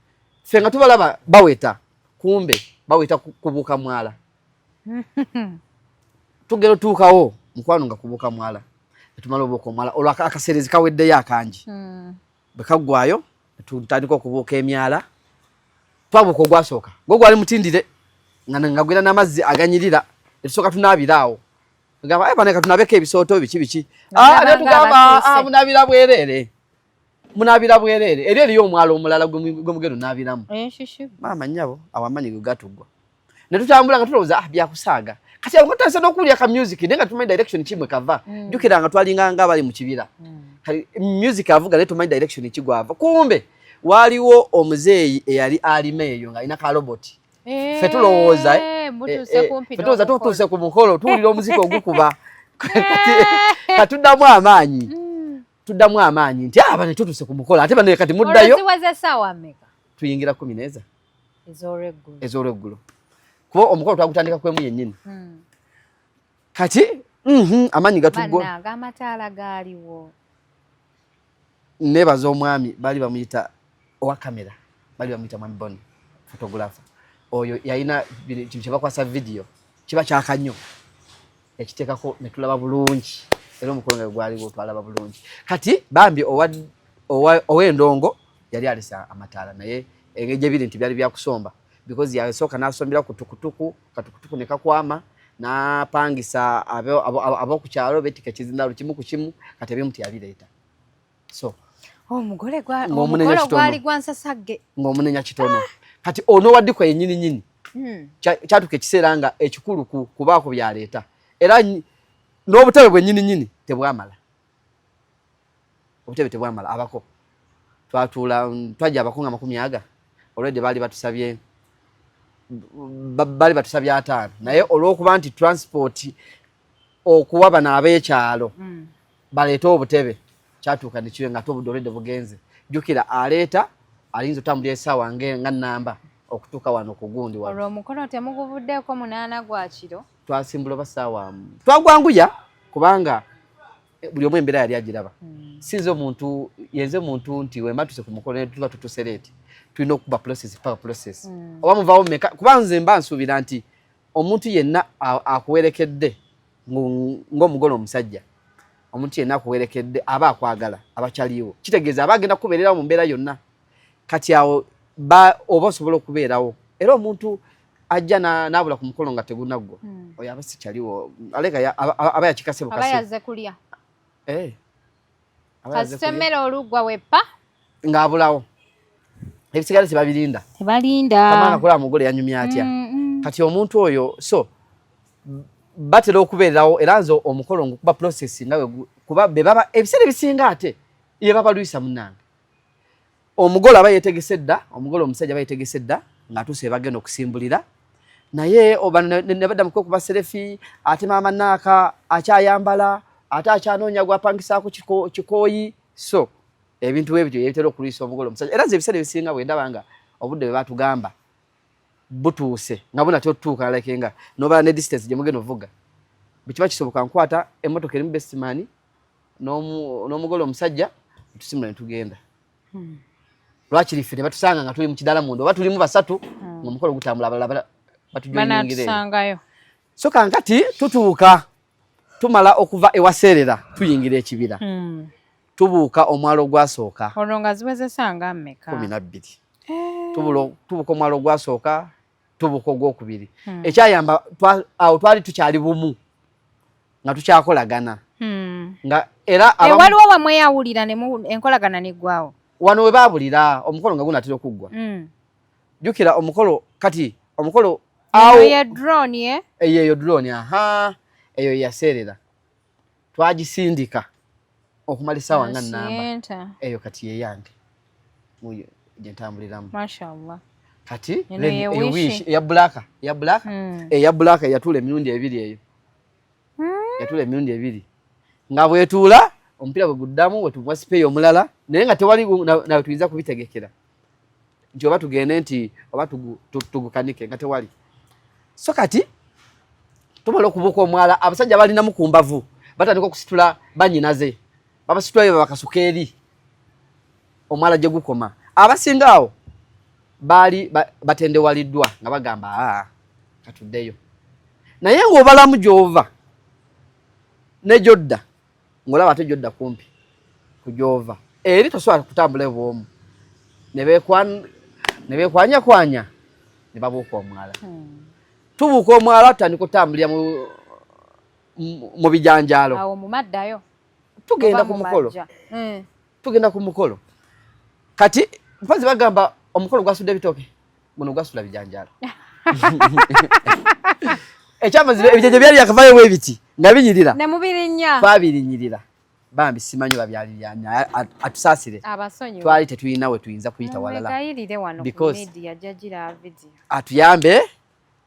Ffe nga tubalaba baweta, kumbe baweta kubuuka mwala. Tugenda otuukawo, mukwano, nga kubuuka mwala. Netumala obuuka omwala olwo, akaseerezi kaweddeyo akangi. Bwe kaggwayo tutandika okubuuka emyala. Twabuuka ogwasooka, gwo gwali mutindire nga gwera n'amazzi aganyirira. Netusooka tunaabira awo, gamba, "Eh, bane katunabeko ebisooto biki biki." Ah, Nga netugamba, batuuse. "Ah, munaabira bwereere, munaabira bwereere, eri eriyo omwala omulala gwe mugenda onaabiramu." Enshishi. Maama nnyabo, awo amanyi ge gatugwa ne tutambula nga tulowooza, ah, byakusaaga. Kati awo nga tutandise n'okuwulira ka music, naye nga tumanyi direction ki mwe kava. Jjukira nga twalinga nga abali mu kibira. Kati music avuga, naye tumanyi direction ki gwava. Kumbe waaliwo omuzeeyi eyali alima eyo ng'alina ka robot. Ffe tulowooza, Eh, mutuuse kumpi ffe tulowooza n'omukolo. tutuuse ku mukolo, tuwulira omuziki ogukuba. Kati katuddamu amaanyi, tuddamu amaanyi nti aba ne tutuuse ku mukolo, ate bano kati muddayo. Olwo ziweze essaawa mmeka? Tuyingira 10 neza Ez'olweggulo. Ez'olweggulo, kuba omukolo twagutandika kwemu yennyini. Kati amaanyi gatugwa. Bannange, amataala gaaliwo? Nebaza omwami baali bamuyita owa kamera, baali bamuyita mwami Boni, photographer. Oyo yalina kintu kyebakwasa video, kiba kyaka nnyo, yakiteekako ne tulaba bulungi. Era omukolo nga gwaliwo twalaba bulungi. Kati bambi ow'endongo yali alesa amataala, naye engeri gyebiri nti byali byakusomba, because yasooka n'asombera ku tukutuku, katukutuku ne kakwama, n'apangisa ab'oku kyalo beetika ekizindaalo kimu ku kimu. Kati ebimu teyabireeta, so Omugole Ng'omunenya omukolo kitono. gwali gwa nsasagge. Ng'omunenya kitono. Kati ono waddikwa yennyini nyini, kyatuuka ekiseera nga ekikulu kubaako byaleeta, era n'obutebe bwennyini nyini tebwamala, obutebe tebwamala. Abako twatuula, twajja abako nga 20. Olwedde baali batusabye 50, naye olw'okuba nti transport okuwa bano ab'ekyalo baleete obutebe kyatuuka nekibe nga ate obudde olwedde bugenze. Jjukira aleeta ayinza otambulira essaawa nga namba okutuuka wano ku gundi wano. Olwo omukono temuguvuddeeko 8 gwa kiro? Twasimbula oba ssaawa twagwanguya, kubanga buli omu embeera yali agiraba. Sinze omuntu yenze muntu nti wemba tuse ku mukolo ne tuba tutuse late, tulina okuba process paka process. Oba muvaawo mmeka? Kuba nze mba nsuubira nti omuntu yenna akuwerekedde ng'omugole omusajja. Omuntu yenna akuwerekedde aba akwagala, abakyaliwo, kitegeeza aba agenda kukubeererawo mu mbeera yonna. Kati awo oba osobola okubeerawo, era omuntu ajja n'abula ku mukolo nga tegunaggwa, oyo aba sikyaliwo, aleka aba yakikase bukase, aba yazze kulya. Eh, kasita emmere oluggwa weppa ng'abulawo, ebisigale tebabirinda. Tebalinda. Kamana kulaba mugole yanyumya atya. Kati omuntu oyo, so batera okubeererawo, era nze omukolo ngukuba process nga kuba be baba ebiseera ebisinga ate ye babalwisa. Munnange, omugole aba yeetegese dda, omugole omusajja aba yeetegese dda ng'atuuse bagenda okusimbulira, naye ne badda mu kwekuba selfie, ate maama naaka akyayambala, ate akyanoonya gwapangisaako kikooyi. So ebintu ebyo ebitera okulwisa omugole omusajja. Era nze ebiseera ebisinga bwe ndaba nga obudde bwe batugamba butuuse, nga bunatya otutuuka, like nga nobala ne distance gye mugenda ovuga, bwe kiba kisoboka nkwata emmotoka erimu bestman n'omugole omusajja, tusimula ne tugenda. Lwakiri ffe ne batusanga nga tuli mu kidaala munda, oba tulimu basatu, ng'omukolo gutambula, abalala batujoyingireyo. So kankati tutuuka, tumala okuva ewaseerera, tuyingira ekibira. Tubuuka omwalo ogwasooka. Olwo nga ziwezesa nga mmeka? 12. Eh. Tubuuka omwalo ogwasooka, tubuuka ogwokubiri. Ekyayamba awo twali tukyali bumu, nga tukyakolagana. Nga era eh, waliwo wamweyawulira enkolagana neggwawo? Wano we baabulira omukolo nga gunatera okuggwa. Jjukira omukolo, kati omukolo awo drone, eh? Eyo drone, aha, eyo yaseerera, twagisindika okumala essaawa nga nnamba. Eyo kati yeyange gyentambuliramu. Kati eya black, eya black, eya black eyatuula emirundi ebiri, eyo yatuula emirundi ebiri, nga bwetuula omupiira bwe guddamu wetuwa spare omulala, naye nga tewali nawe tuyinza kubitegekera nti oba tugende nti oba tugukanike, nga tewali. So kati tumala okubuuka omwala, abasajja balinamu ku mbavu batandika okusitula banyinaze, babasitulayo babakasuka eri omwala gye gukoma. Abasinga awo baali batendewaliddwa nga bagamba, aa, katuddeyo. Naye ng'obalamu gy'ova ne gy'odda, ng'olaba ate gy'odda kumpi ku gy'ova eri, tosobola kutambula bwomu. Ne beekwanyakwanya ne babuuka omwala. Tubuuka omwala, tutandika okutambulira mu bijanjaalo. Tugenda ku mukolo. Tugenda ku mukolo. Kati mpazi bagamba omukolo gwasudde ebitooke, guno gwasula bijanjaalo. Ekyamazima, ebijanjaalo byali byakavayo bwe biti nga binyirira. Twabirinyirira. Bambi, simanyi babyali byani, atusaasire, twali tetulina we tuyinza kuyita walala, because atuyambe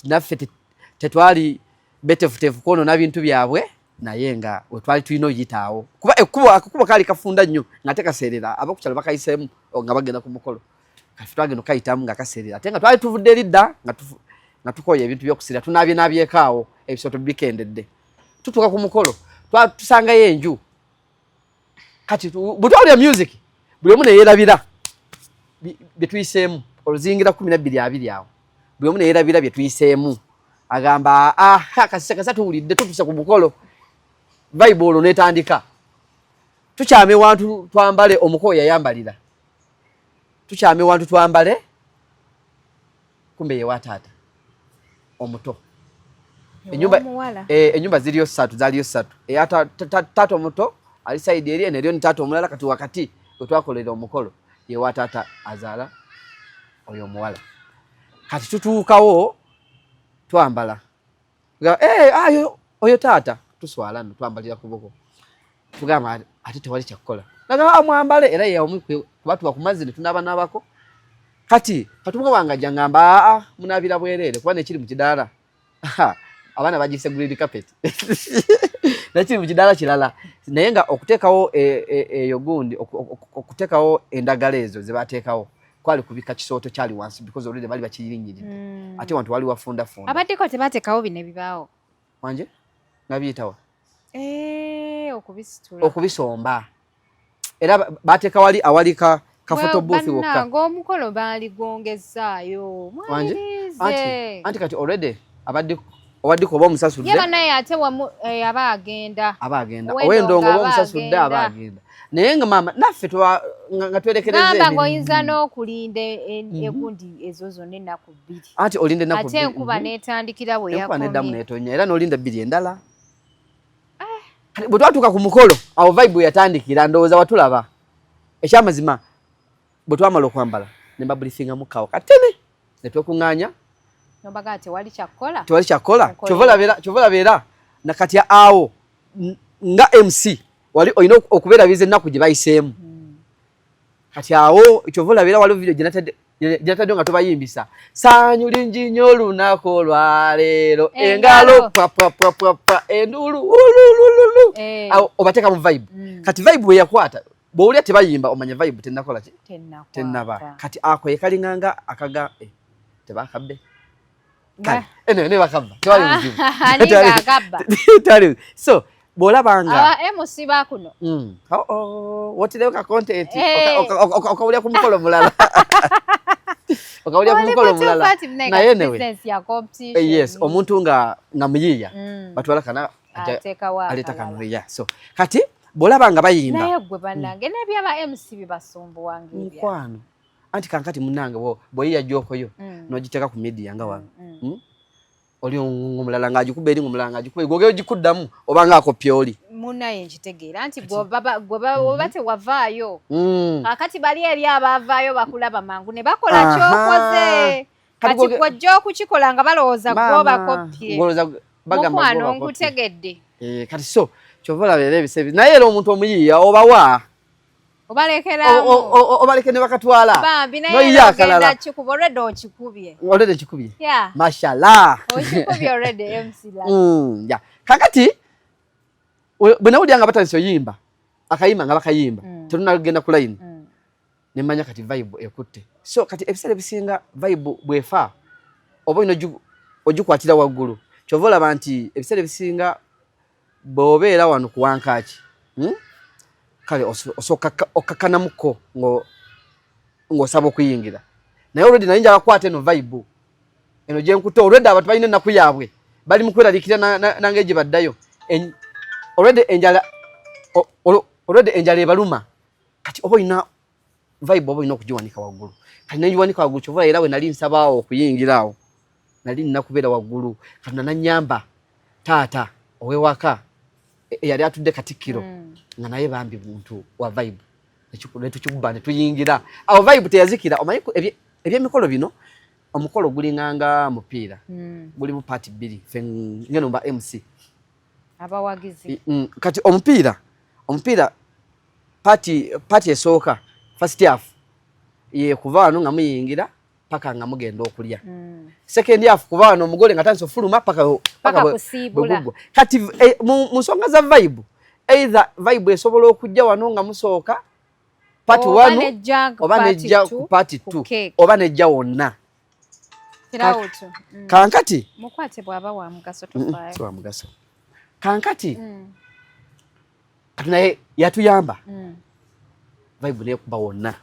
naffe tetwali betefutefu kwonoona bintu byabwe, naye nga wetwali tulina oyitaawo, kuba ekkubo, akakubo kaali kafunda nnyo nga tekaseerera. Abakukyalo bakayiseemu nga bagenda ku mukolo, kati twagenda okukayitamu nga kaseerera, ate nga twali tuvudde eri dda, nga tukoye ebintu by'okusirira, tunaabye naabyekaawo, ebisooto bikendedde. Tutuuka ku mukolo, tusangayo enju. Kati bwe twawulira music, buli omu neyeerabira bye tuyiseemu. Oluzingira 12:20 awo, buli omu neyeerabira bye tuyiseemu, agamba, ah, kasisa kasa tuwulidde, tutuuse ku mukolo. Vibe olwo netandika, tukyame wantu twambale, omuko yayambalira, tukyame wantu twambale, kumbe yewa taata omuto. Enyumba, enyumba ziriyo ssatu, zaaliyo ssatu. Eya taata omuto ali side eri, eno eriyo ni taata omulala. Kati wakati wetwakolera omukolo yewa taata azaala oyo omuwala. Kati tutuukawo, twambala. Eh, ayo oyo taata tuswala nno, twambalira ku buko, tugamba ate tewali kyakukola, nagamba mwambale, era yeomu kubatuwa ku mazzi ne tunaabanaabako. Kati katumwa wange ajja ngamba, aa, munaabira bwereere, kuba nekiri mu kidaala abaana bagiyise green carpet, nekiri mu kidaala kirala. Naye nga okuteekawo eyo gundi, okuteekawo endagala ezo ze bateekawo, kwali kubika kisooto kyali wansi, because already bali bakirinyiridde. Ate wantu wali wafundafunda. Abaddeko tebateekawo bino ebibaawo. Wanje nabiyitawa. Eh, okubisitula. Okubisomba, era bateeka wali awali ka photo booth wokka. Ng'omukolo baali gwongezaayo. Anti kati already abadde Owaddiko oba omusasudde. Ye banaye ate wamu eh, aba agenda. Aba agenda. Ow'endongo oba omusasudde aba agenda. Naye nga maama naffe nga twerekereza. Gamba ng'oyinza n'okulinda egundi ezo zonna ennaku bbiri. Anti olinda ennaku bbiri. Ate enkuba n'etandikira we yakomye. Enkuba n'eddamu n'etonnya era n'olinda bbiri endala. Eh. Bwe twatuuka ku mukolo awo vibe we yatandikira ndowooza watulaba. Ekyamazima bwe twamala okwambala ne mbabulifingamu kawo katene ne twekuŋŋaanya tewali kyakukola tewali kyakukola kyova olaba era nakati awo nga MC wali olina okubeerabiza ennaku gye bayiseemu Kati awo kyova olabira waliwo video gyenatadde nga tubayimbisa sanyu lingi nnyo olunaku olwaleero engalo papapapapa enduulu ululululu eh. Awo obateeka mu vibe mm. Kati vibe bwe yakwata bw'owulira tebayimba omanya vibe tennakola ki tennaba kati ako ye kalinganga akaga eh, tebakabbe kale anyway ne bakabba tewali buzibu tewali so bw'olaba nga aba MC bakuno mm. oh, oh, wotireyo ka content eh. okawulira ku mukolo mulala okawulira ku mukolo mulala naye anyway eh, yes omuntu nga nga muyiiya mm. batwala kana aleeta kano yeah so kati bw'olaba nga bayimba naye gwe bannange mm. n'ebyaba MC bibasumbuwa ng'ebya mukwano anti kankati munange bwoyiya jokoyo mm. nogiteeka ku media nga wano mm. Hmm? Oli omulala ng'agikuba eri omulala ng'agikuba gwogeyo gikuddamu oba ng'akoppya oli munaye nkitegeera nti gwe oba tewavaayo mm. Kakati bali eri abaavaayo bakulaba mangu ne bakola kyokoze kati gwojja okukikola nga balowooza gwobakoppye mukwano nkutegedde eh, kati so kyova olaba era ebisa naye era omuntu omuyiiya obawa obalekeramu obaleke ne bakatwala bambi naye akalala kikuba already okikubye already kikubye yeah mashallah okikubye already MC la yeah kakati bwe nawulira nga batandise oyimba akayimba nga bakayimba mm. tetunagenda ku line mm. nemanya kati vibe ekutte so kati ebiseera ebisinga vibe bwefa oba olina ogikwatira waggulu kyova olaba nti ebiseera ebisinga bw'obeera wano ku wankaaki hmm? Kale osooka okkakkanamuko ng'osaba okuyingira naye already naye njala kukwata eno vibe eno gye nkutte already abantu balina ennaku yaabwe bali mu kweraliikirira nange gye baddayo already enjala already enjala ebaluma kati oba olina vibe oba olina okugiwanika waggulu kati nengiwanika waggulu kyova era we nali nsabaawo okuyingira awo nali nina kubeera waggulu katonda nanyamba taata owewaka eyali atudde katikkiro mm. Nga naye bambi muntu wa vibe netukikuba netuyingira awo vibe teyazikira omanyi ebyemikolo bino omukolo gulinganga mupiira mm. Gulimu paati bbiri fe ngeno mba MC abawagizi mm. Kati omupiira omupiira paati paati esooka first half ye kuva wano nga muyingira paka nga mugenda okulya mm. Second half kuva wano omugole nga tandise ofuluma paka paka bwegugwa kati eh, mu nsonga za vibe either vibe esobola okujja wano nga musooka part 1 oba nejja ku part 2 oba nejja wonna mm. Kankati mukwate bwaba wa mugaso tofaayo si wa mugaso kankati mm. Kati naye yatuyamba mm. Vibe nekuba wonna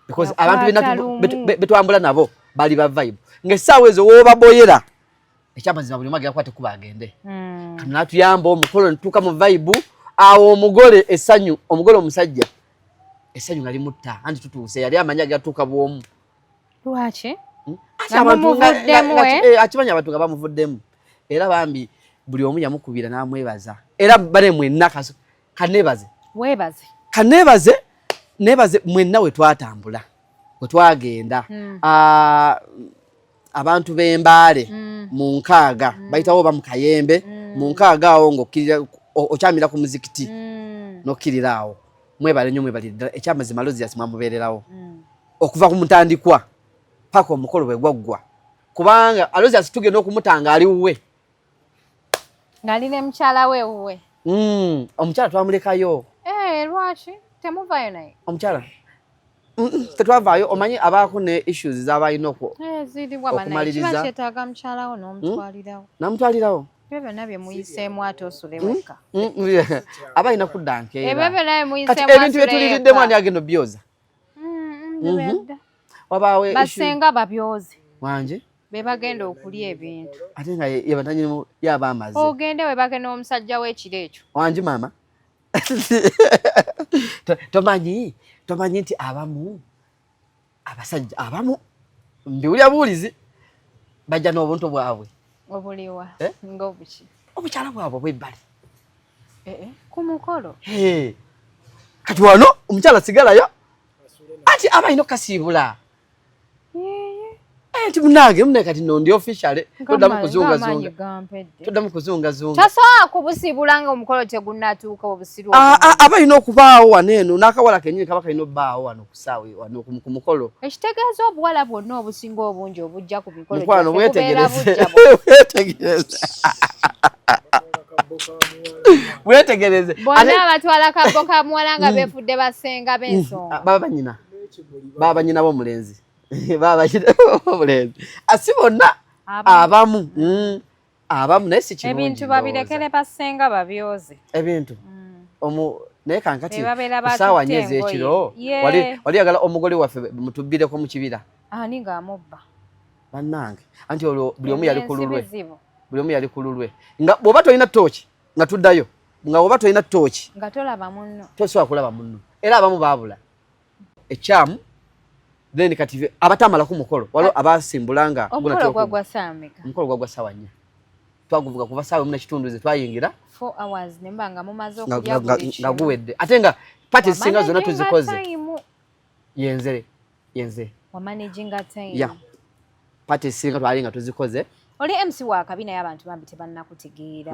because abantu betwambula nabo bali ba vibe ng'essaawa ezo woobaboyera ekyamazima buli omu agenda kukwata ekkubo agende mm. Kati natuyamba omukolo netutuuka mu vibe awo omugole essanyu omugole omusajja essanyu nga limutta anti tutuuse yali amanyi agenda tutuuka bwomu lwaki hmm? Eh, akimanyi abantu nga bamuvuddemu era bambi buli omu yamukubira n'amwebaza era bane mwenna kanebaze webaze kanebaze nebaze mwenna we twatambula we twagenda hmm. ah, abantu b'embaale hmm. mu nkaaga hmm. bayitawo oba mu kayembe mu nkaaga awo ng'okkirira okyamira ku muzikiti n'okkirira awo mwebale nnyo mwebalire ddala ekyamazima Lozias mwamubeererawo okuva ku mutandikwa paka omukolo bwe gwaggwa kubanga Aloysius tugenda okumutanga ali wuwe ng'ali ne mukyala we wuwe mm, omukyala twamulekayo eh, lwaki temuvaayo naye omukyala tetwavaayo omanyi abaako ne issues zaba alina eh, okumaliriza kyetaaga mukyala wo n'omutwalirawo hmm? namutwalirawo ebyo byonna bye muyiseemu ate osule hmm? wekka hmm? aba alina kudda nkeera ebyo byonna bye muyiseemu kati ebintu bye tuliriddemu ani agenda obyoza mhm. Wabaawo basenga babyoze wanje Be bagenda okulya ebintu. Ate nga ye bananyinimu yaba amaze. Ogende webake n'omusajja w'ekiro ekyo. Wangi maama. Tomanyi, tomanyi nti abamu abasajja abamu mbiwulira buwulizi bajja n'obuntu bwabwe. Obuliwa eh? Ng'obuki? Obukyala bwabwe obw'ebbali. Eh, eh. Ku mukolo. Kati wano omukyala sigalayo ati aba alina okukasiibula. Nti munange mune kati no ndi officially toddamu kuzungazunga, toddamu kuzungazunga, tasobola kubusiibula nga omukolo tegunnatuuka. Obusiru aba alina okubaawo wano eno n'akawala kenyini kaba kalina obbaawo wano ku ssaawa wano ku mukolo. Ekitegeeza obuwala bwonna obusinga obungi obujja ku mikolo mukwano, wetegereze, wetegereze, wetegereze. Bonna abatwala kabbo ka muwala nga beefudde basenga b'ensonga. Baba banyina, baba banyina b'omulenzi, baba banyina b'omulenzi, asi bonna, abamu, abamu, naye si kirungi. Ebintu babirekere basenga babyoze. Ebintu omu naye kankati kusaawa nnyo ez'ekiro wali yagala omugole waffe mutubbireko mu kibira. Ani ng'amubba? Bannange, anti olwo buli omu yali ku lulwe, buli omu yali ku lulwe, nga bw'oba tolina tooki nga tuddayo, nga bw'oba tolina tooki nga tolaba munno, tosobola kulaba munno, era abamu baabula ekyamu. Then kati abatamala ku mukolo waliwo abasimbula nga omukolo gwagwa ssaawa mmeka? Omukolo gwagwa ssaawa 4. Twaguvuga kuva ssaawa 1:15 ze twayingira. 4 hours ne mba nga mumaze okulya buli nga kimu. Guwedde, ate nga party ezisinga zonna Wamanaginga tuzikoze. Time. Yenzere yenze. Wamanaginga time. Yeah, party ezisinga twali nga tuzikoze. Oli MC wa kabi, naye abantu bambi tebannakutegeera.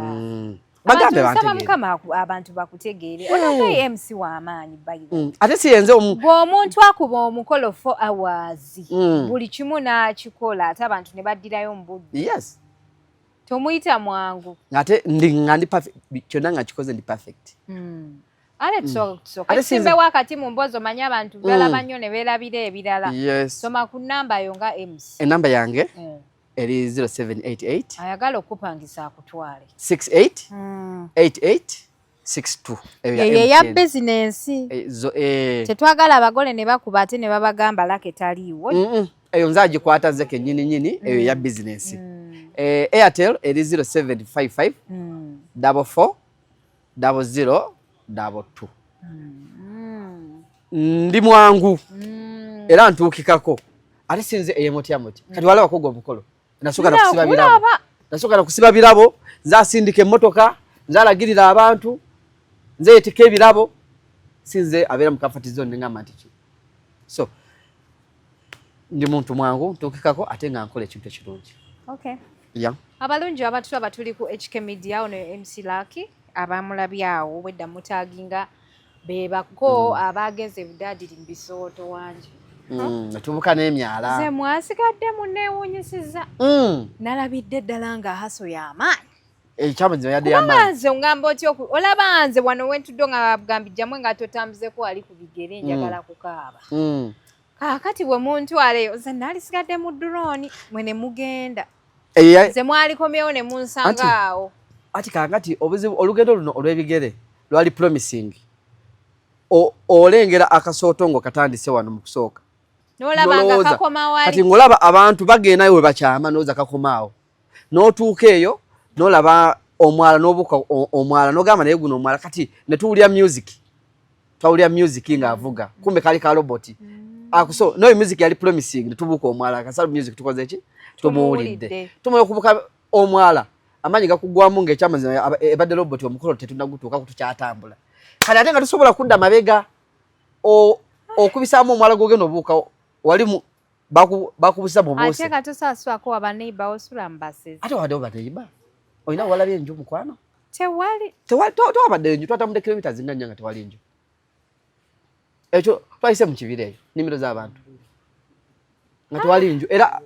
Bagambe Abantu nsaba bantegeere. Mukama abantu bakutegeere. Onaye MC w'amaanyi, by the way. Ate si yenze omu. Bw'omuntu akuba omukolo 4 hours, buli kimu n'akikola, ate abantu ne baddirayo mu budde, tomuyita mwangu. Ate ndi nga ndi perfect, kyonna nga kikoze ndi perfect. Ale tusooke Ate tusimbewo akati mu mboozi, omanye abantu balaba nnyo ne beerabira ebirala. Yes. Soma ku nnamba yo nga MC. Enamba yange eri 0788 Ayagala okupangisa akutwale. 68 88 62. Eyo ya Eyo eya MTN. bizinensi. Zo. Tetwagala abagole ne bakuba ate ne babagamba lake taliiwo. Eyo nze agikwata nze kennyini nyini, eyo ya bizinensi. Airtel eri 0755 44 00 22. Ndi mwangu era ntuukikako, ate sinze eyemutyamuti. Kati walabako gwe omukolo nasooka nakusiba birabo. Nakulaba. Nasooka nakusiba birabo, nze asindika emmotoka, nze alagirira abantu, nze yetika ebirabo, sinze abeera mu comfort zone nengamba nti ki. So ndi muntu mwangu, ntuukikako, ate nga nkola ekintu ekirungi. Okay. Yeah. Abalungi abatulaba, tuli ku HK Media. Ono MC Lucky abamulabye awo wedda mutaginga bebako abagenze budaadiri mu bisooto wangi. Netubuka n'emyala. Nze mwasigadde munneewuunyisiza. Nalabidde ddala nga hustle y'amaanyi. Ekyamazima yadde Kubanga yamaanyi. Nze ngamba otya olaba nze wano wentudde nga bagambijjamu nga totambuzeko wali ku bigere, njagala kukaaba. Kaakati bwe muntwaleyo, nze naalisigadde mu drone, mwe ne mugenda. Eyo Nze mwalikomyewo ne munsanga awo. Ati kakati obuzibu, olugendo luno olw'ebigere lwali promising. Olengera akasooto ngo katandise wano mu kusooka, N'olaba nga Nolowooza. kakoma wali. Kati ng'olaba abantu bagendayo we bakyama, n'oza kakomaawo, n'otuuka eyo n'olaba omwala, n'obuuka omwala, n'ogamba naye guno omwala. Kati ne tuwulira music, twawulira music ng'avuga, kumbe kali ka robot. Akuso noyo music yali promising. Ne tubuuka omwala, kasala music tukoze ki, tumuwulidde. Tumuwulidde. Tumala okubuuka omwala, amaanyi gakugwamu ng'ekyamazima ebadde robot. Omukolo tetunnagutuukako, tukyatambula. Kati ate nga tusobola kudda mabega, okubisaamu omwala gwogenda obuuka wali bakubusa bubuuse. Ate nga tosaaswako wabaneiba osula mu basezi. Ate wabaddewo baneiba? Olina walabye enju, mukwano? Tewali. Tewabadde enju. Twatambudde kilomita zinga nnya nga tewali nju. Ekyo twayise mu kibira, eyo nnimiro z'abantu, nga tewali nju, era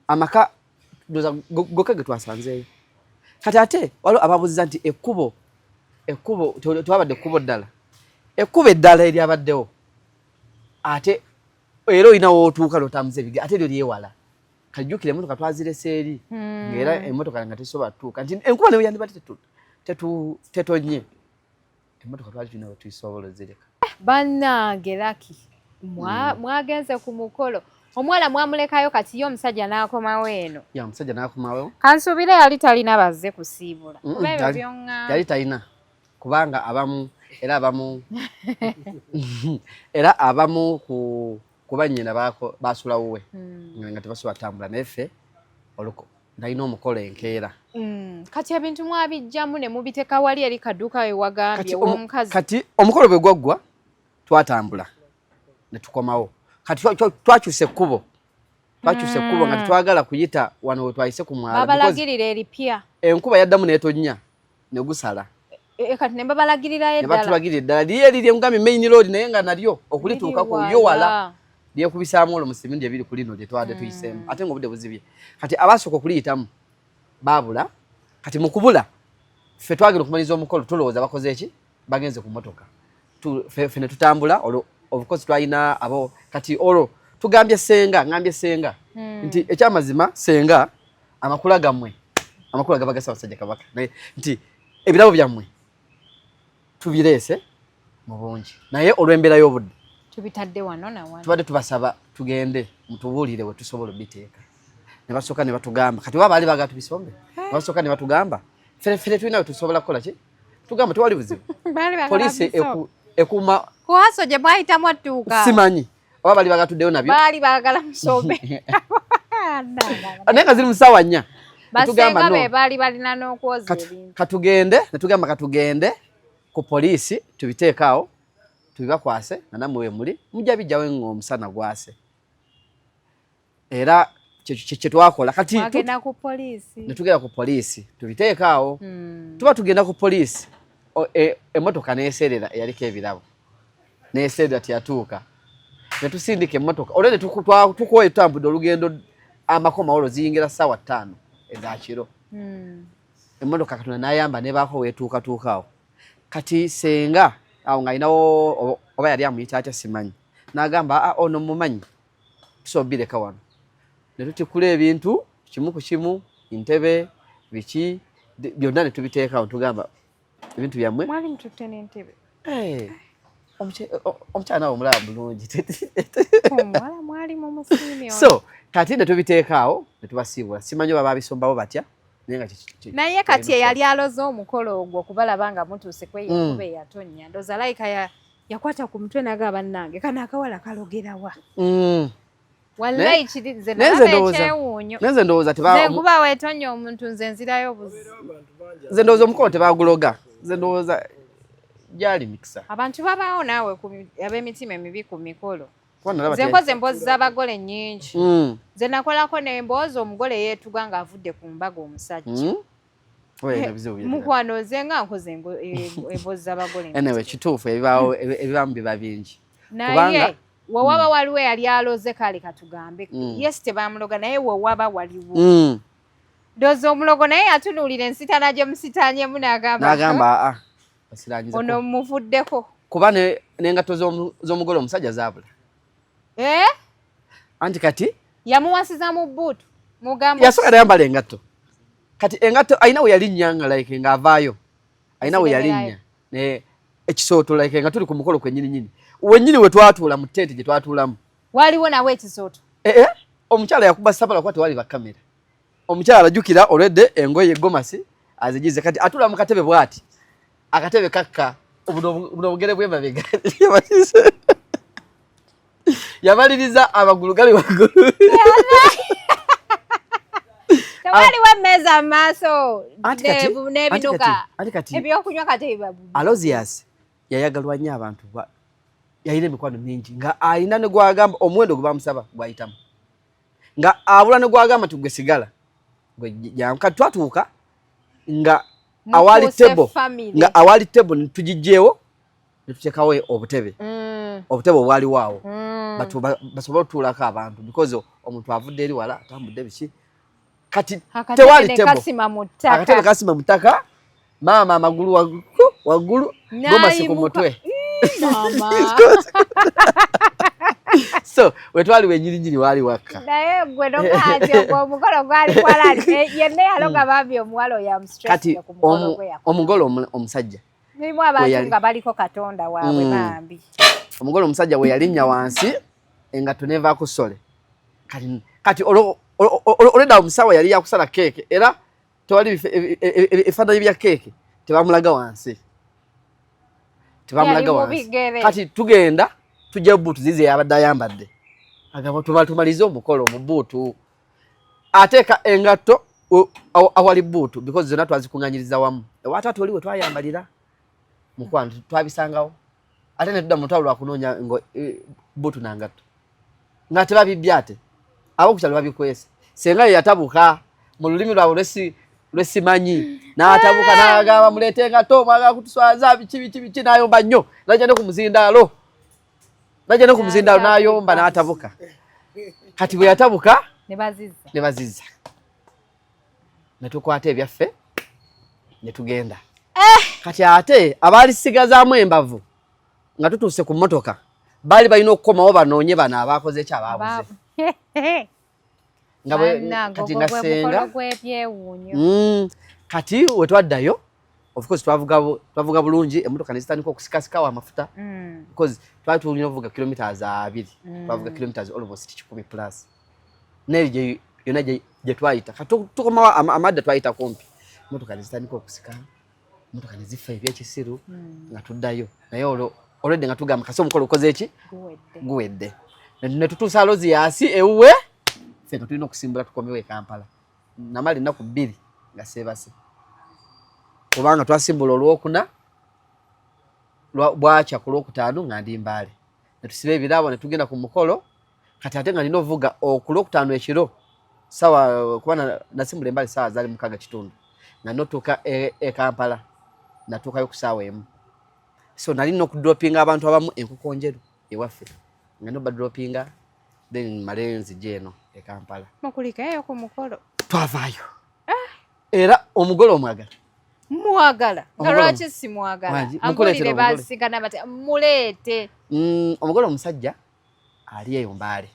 amaka ndowooza gokka ge twasanzeeyo. Kati ate waliwo ababuuziza nti ekkubo tewabadde ekkubo ddala, ekkubo eddala eryabaddewo, ate era olina wootuuka n'otambuza ebigere, ate eryo lyewala. Kajjukira emmotoka twazirese eri, ng'era emmotoka nga tesobola tutuuka, nti enkuba nayo yandibadde tetonye, emmotoka twali tulina we tuyisobola ozireka. Bannange Lucky. Mwagenze ku mukolo, omuwala mwamulekayo, kati ye omusajja n'akomawo eno. Ya, omusajja n'akomawo. Kansuubire yali talina bazze kusiibula, kuba ebyo byoŋŋamba. Yali talina, kubanga abamu era abamu era abamu ku kuba nnyina basula wuwe nga tebasobola tambula, naye ffe oluko nalina omukolo enkeera. Kati ebintu mwabijjamu ne mubiteeka wali eri kaduuka we wagambye ow'omukazi. Kati omukolo bwe gwaggwa twatambula ne tukomawo. Kati twakyusa ekkubo, twakyusa ekkubo nga tetwagala kuyita wano we twayise ku mwala. Babalagirira eripya. Enkuba yaddamu n'etonnya ne gusala. Kati ne babalagirirayo Ne eddala. Batulagirira eddala liri eriri engambye main road, naye nga nalyo okulituukako yo wala, lyekubisaamu olwo mu simindi ebiri ku lino lye twadde tuyiseemu, ate ng'obudde buzibye. Kati abasooka okuliyitamu baabula. Kati mu kubula, ffe twagenda okumaliriza omukolo tulowooza bakoze eki, bagenze ku mmotoka. Ffe ne tutambula olwo, of course twalina abo. Kati olwo tugambye senga, ngambye senga nti ekyamazima senga, amakula gammwe, amakula gaba gasa basajja kabaka, naye nti ebirabo byammwe tubireese mu bungi, naye olw'embeera y'obudde tubitadde wano na wano. Tubadde tubasaba tugende mutubuulire we tusobola obiteeka. Ne basooka ne batugamba, kati oba baali baagala tubisombe, ne basooka ne batugamba fere fere tulina we tusobola kukola ki, tugamba tewali buzibu. Baali baagala Poliisi bisombe. Ekuuma Ku haso gye mwayitamu attuuka. Simanyi oba bali bagatuddeyo nabyo. Baali baagala musombe. Naye nga ziri mu ssaawa 4. Netugamba Basenga no. be baali balina n'okwoza ebintu. Katugende, netugamba katugende ku poliisi tubiteeke awo tubibakwase, nga nammwe we muli mujja bijjawo ng'omusana gwase. Era kye twakola kati Mwagenda ku poliisi. Ne tugenda ku poliisi tubiteeke awo. Tuba tugenda ku poliisi, emmotoka n'eseerera eyaliko ebirabo, n'eseerera teyatuuka. Ne tusindika emmotoka olwo ne tukooye, tutambudde olugendo amakoma olwo ziyingira ssaawa 5 ezakiro. Emmotoka Katonda n'ayamba nebaako weetuukatuuka awo. Kati senga awo ng'alinawo oba yali amuyita atya simanyi, n'agamba, "Ah, ono mumanyi, tusobola obireka wano." Ne tutikula ebintu kimu ku kimu, ntebe biki byonna ne tubiteekawo, tugamba ebintu byammwe. Mwali mututte n'entebe. Eh, omukyala nawe omulaba bulungi. Omuwala mwali mumusiimye. So kati ne tubiteekaawo ne tubasiibula. Simanyi oba babisombawo batya, naye nga Naye kati eyali aloze omukolo ogwo okubalaba nga mutuuse kweyo enkuba eyatonnya, ndowooza layika yakwata ku mutwe n'agamba, "Bannange, kano akawala kalogerawa?" Wallayi kiri nze Naye nze nalaba ndowooza ekyewuunyo. Naye nze ndowooza Nze enkuba weetonya omuntu nze nzirayo buzi. Nze ndowooza omukolo tebaguloga, nze ndowooza gyali mikisa. Abantu babaawo naawe ab'emitima emibi ku mikolo. Kuba nalaba Nze nkoze emboozi z'abagole nnyingi. Nze nakolako n'emboozi omugole yeetuga ng'avudde ku mbaga omusajja. Oba yalina bizibu byonna. Mukwano, nze nga nkoze emboozi z'abagole. Anyway, kituufu ebibaawo, ebibaamu biba bingi. Naye wewaba waliwo eyali aloze, kale katugambe yes, tebamuloga, naye wewaba waliwo ndowooza omulogo naye yatunuulira ensitana gye musitanyemu n'agamba, N'agamba, aa, basiranyiza. "Ono muvuddeko." Kuba n'engatto z'omugole omusajja zaabula. Eh? Anti kati Yamuwasiza mu bbuutu mugambo. Yasooka nayambala engatto. Kati engatto alina we yalinnya nga like ng'avaayo, alina we yalinnya ne ekisooto, like nga tuli ku mukolo kwennyini nyini wennyini we twatuula mu tenti gye twatuulamu. Waliwo nawe ekisooto? Eh, eh, omukyala yakuba sabala kuba tewali bakamera. Omukyala ajjukira olwedde engoye gomasi azigize, kati atuula mu katebe bw'ati, akatebe kakka buno obugere bw'emabega, yamaliriza amagulu gali waggulu. Tewaliwo emmeeza mu maaso Anti kati n'ebinuka anti kati ebyokunywa kati Alozias yayagalwa nnyo abantu, yalina emikwano mingi, nga alina ne gwagamba omuwendo gwe bamusaba gwayitamu, nga abula ne gwagamba nti gwe sigala gwe jangu. Kati twatuuka nga awali Mufuuse table family. Nga awali table netugijjeewo netuteekawo obutebe, obutebe obwaliwo awo basobole otutuulako abantu, because omuntu avudde eri wala, atambudde biki. Kati Akatebe tewali ne table. kasima mu ttaka. Akatebe kasima mu ttaka, maama amagulu waggulu waggulu, gomasi ku N'ayimuka. mutwe. Ii, maama. So wetwali wenyininyini waali wakka. Naye gwe nokaati ogwo omukolo gwali kwalali yenna yaloga bambi omuwala oyo Kati amustress ku mukolo gwe yakola. Omugole omusajja Mulimu abantu we yali. nga baliko katonda waabwe. Bambi. Omugole omusajja bwe yalinnya wansi, engatto nevaako sole. Kati olwedda omusawo yali yakusala keeke, era tewali ebifaananyi bya keeke, tebamulaga wansi, tebamulaga wansi. Kati tugenda tujja buutu zize yabadde ayambadde, agamba tumalize omukolo mu buutu, ateeka engatto awali buutu, because zonna twazikuŋŋanyiriza wamu ewataata oli we twayambalira. Mukwano, twabisangawo ate ne tudda mu lutalo lwakunoonya e, buutu nangatto nga tebabibbye, ate abokukyalo babikwese. Senga ye yatabuka mu lulimi lwabwe lwesimanyi, n'atabuka n'agamba, "Muleete engatto, mwagala kutuswaza, biki biki biki?" N'ayomba nnyo, najja ne ku muzindaalo, najja ne ku muzindaalo n'ayomba n'atabuka. Kati bwe yatabuka ne bazizza, ne tukwata ebyaffe ne tugenda. Eh! Kati ate abaalisigazaamu embavu, nga tutuuse ku mmotoka, baali balina okukomawo banoonye bano abakoze eki, abaabuze. Kati nga senga kati we twaddayo, of course twavuga bulungi, emmotoka ne zitandika okusikasikawo amafuta because twali tulina okuvuga kilometers 20. Twavuga kilometers almost 100 plus neri yonna gye twayita. Kati tukomawo amadda, twayita kumpi, emmotoka ne zitandika okusika, emmotoka ne zifa ebyekisiru nga tuddayo. Naye olwo olwedde nga tugamba kasi omukolo okoze eki, guwedde. Ne tutuusa Aloziasi ewuwe, ffe nga tulina okusimbula tukomewo e Kampala. Namala ennaku 2 nga seebase, kubanga twasimbula Olwokuna, bwakya ku Lwokutaano nga ndi Mbaale, netusiba ebirabo ne tugenda ku mukolo. Kati ate nga nina ovuga ku Lwokutaano ekiro sawa, kuba nasimbula Embaale sawa zaali 6:15, nga notuuka e Kampala, natuukayo ku saawa 1. So nali nina okudropinga abantu abamu Enkokonjeru ewaffe, nga nobadropinga, then male nzije eno e Kampala. Mukulikeeyo ku mukolo. Twavaayo. Era omugole omwagala? Mwagala nga lwaki simwagala? Amulire basigana bati muleete. Omugole omusajja ali eyo Mbaale.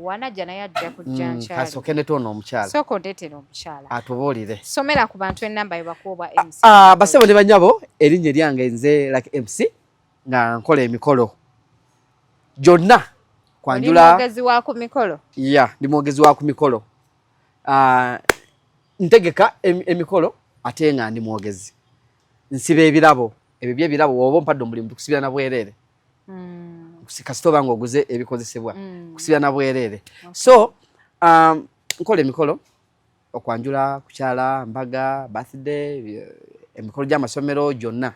Wanajja naye ajja kujja. Nkyalo kasooke ne toona omukyala. Sooka ondeetera omukyala. Atubuulire. Somera ku bantu enamba ebakuwa MC. Ah, basebo ne banyabo, erinnya eryange nze Lucky MC, nga nkola emikolo gyonna, kwanjula. Mwogezi wa ku mikolo? Ya, ndi mwogezi wa ku mikolo. Ntegeka emikolo ate nga ndi mwogezi, nsiba ebirabo. Ebyo byebirabo woba ompadde omulimu, tukusibira na bwereere. Kasita oba nga oguze ebikozesebwa, kusibira na bwereere. So nkola emikolo, okwanjula, kukyala, mbaga, birthday, emikolo gy'amasomero gyonna.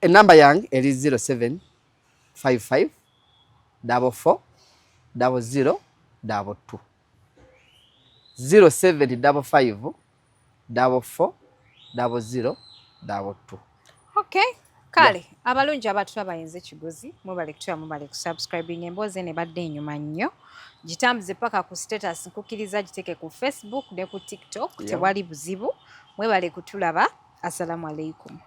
Enamba yange eri 0755 44 00 22, 0755 44 00 22. Okay, kale yeah. Abalungi abatulaba, bayinza ekigozi, mwebale kutula, mwebale kusubscribing. Emboozi eno ebadde enyuma nnyo, gitambuze paka ku status, nkukkiriza giteeke ku Facebook ne ku TikTok. Tewali buzibu, mwebale kutulaba. Assalamu alaikum.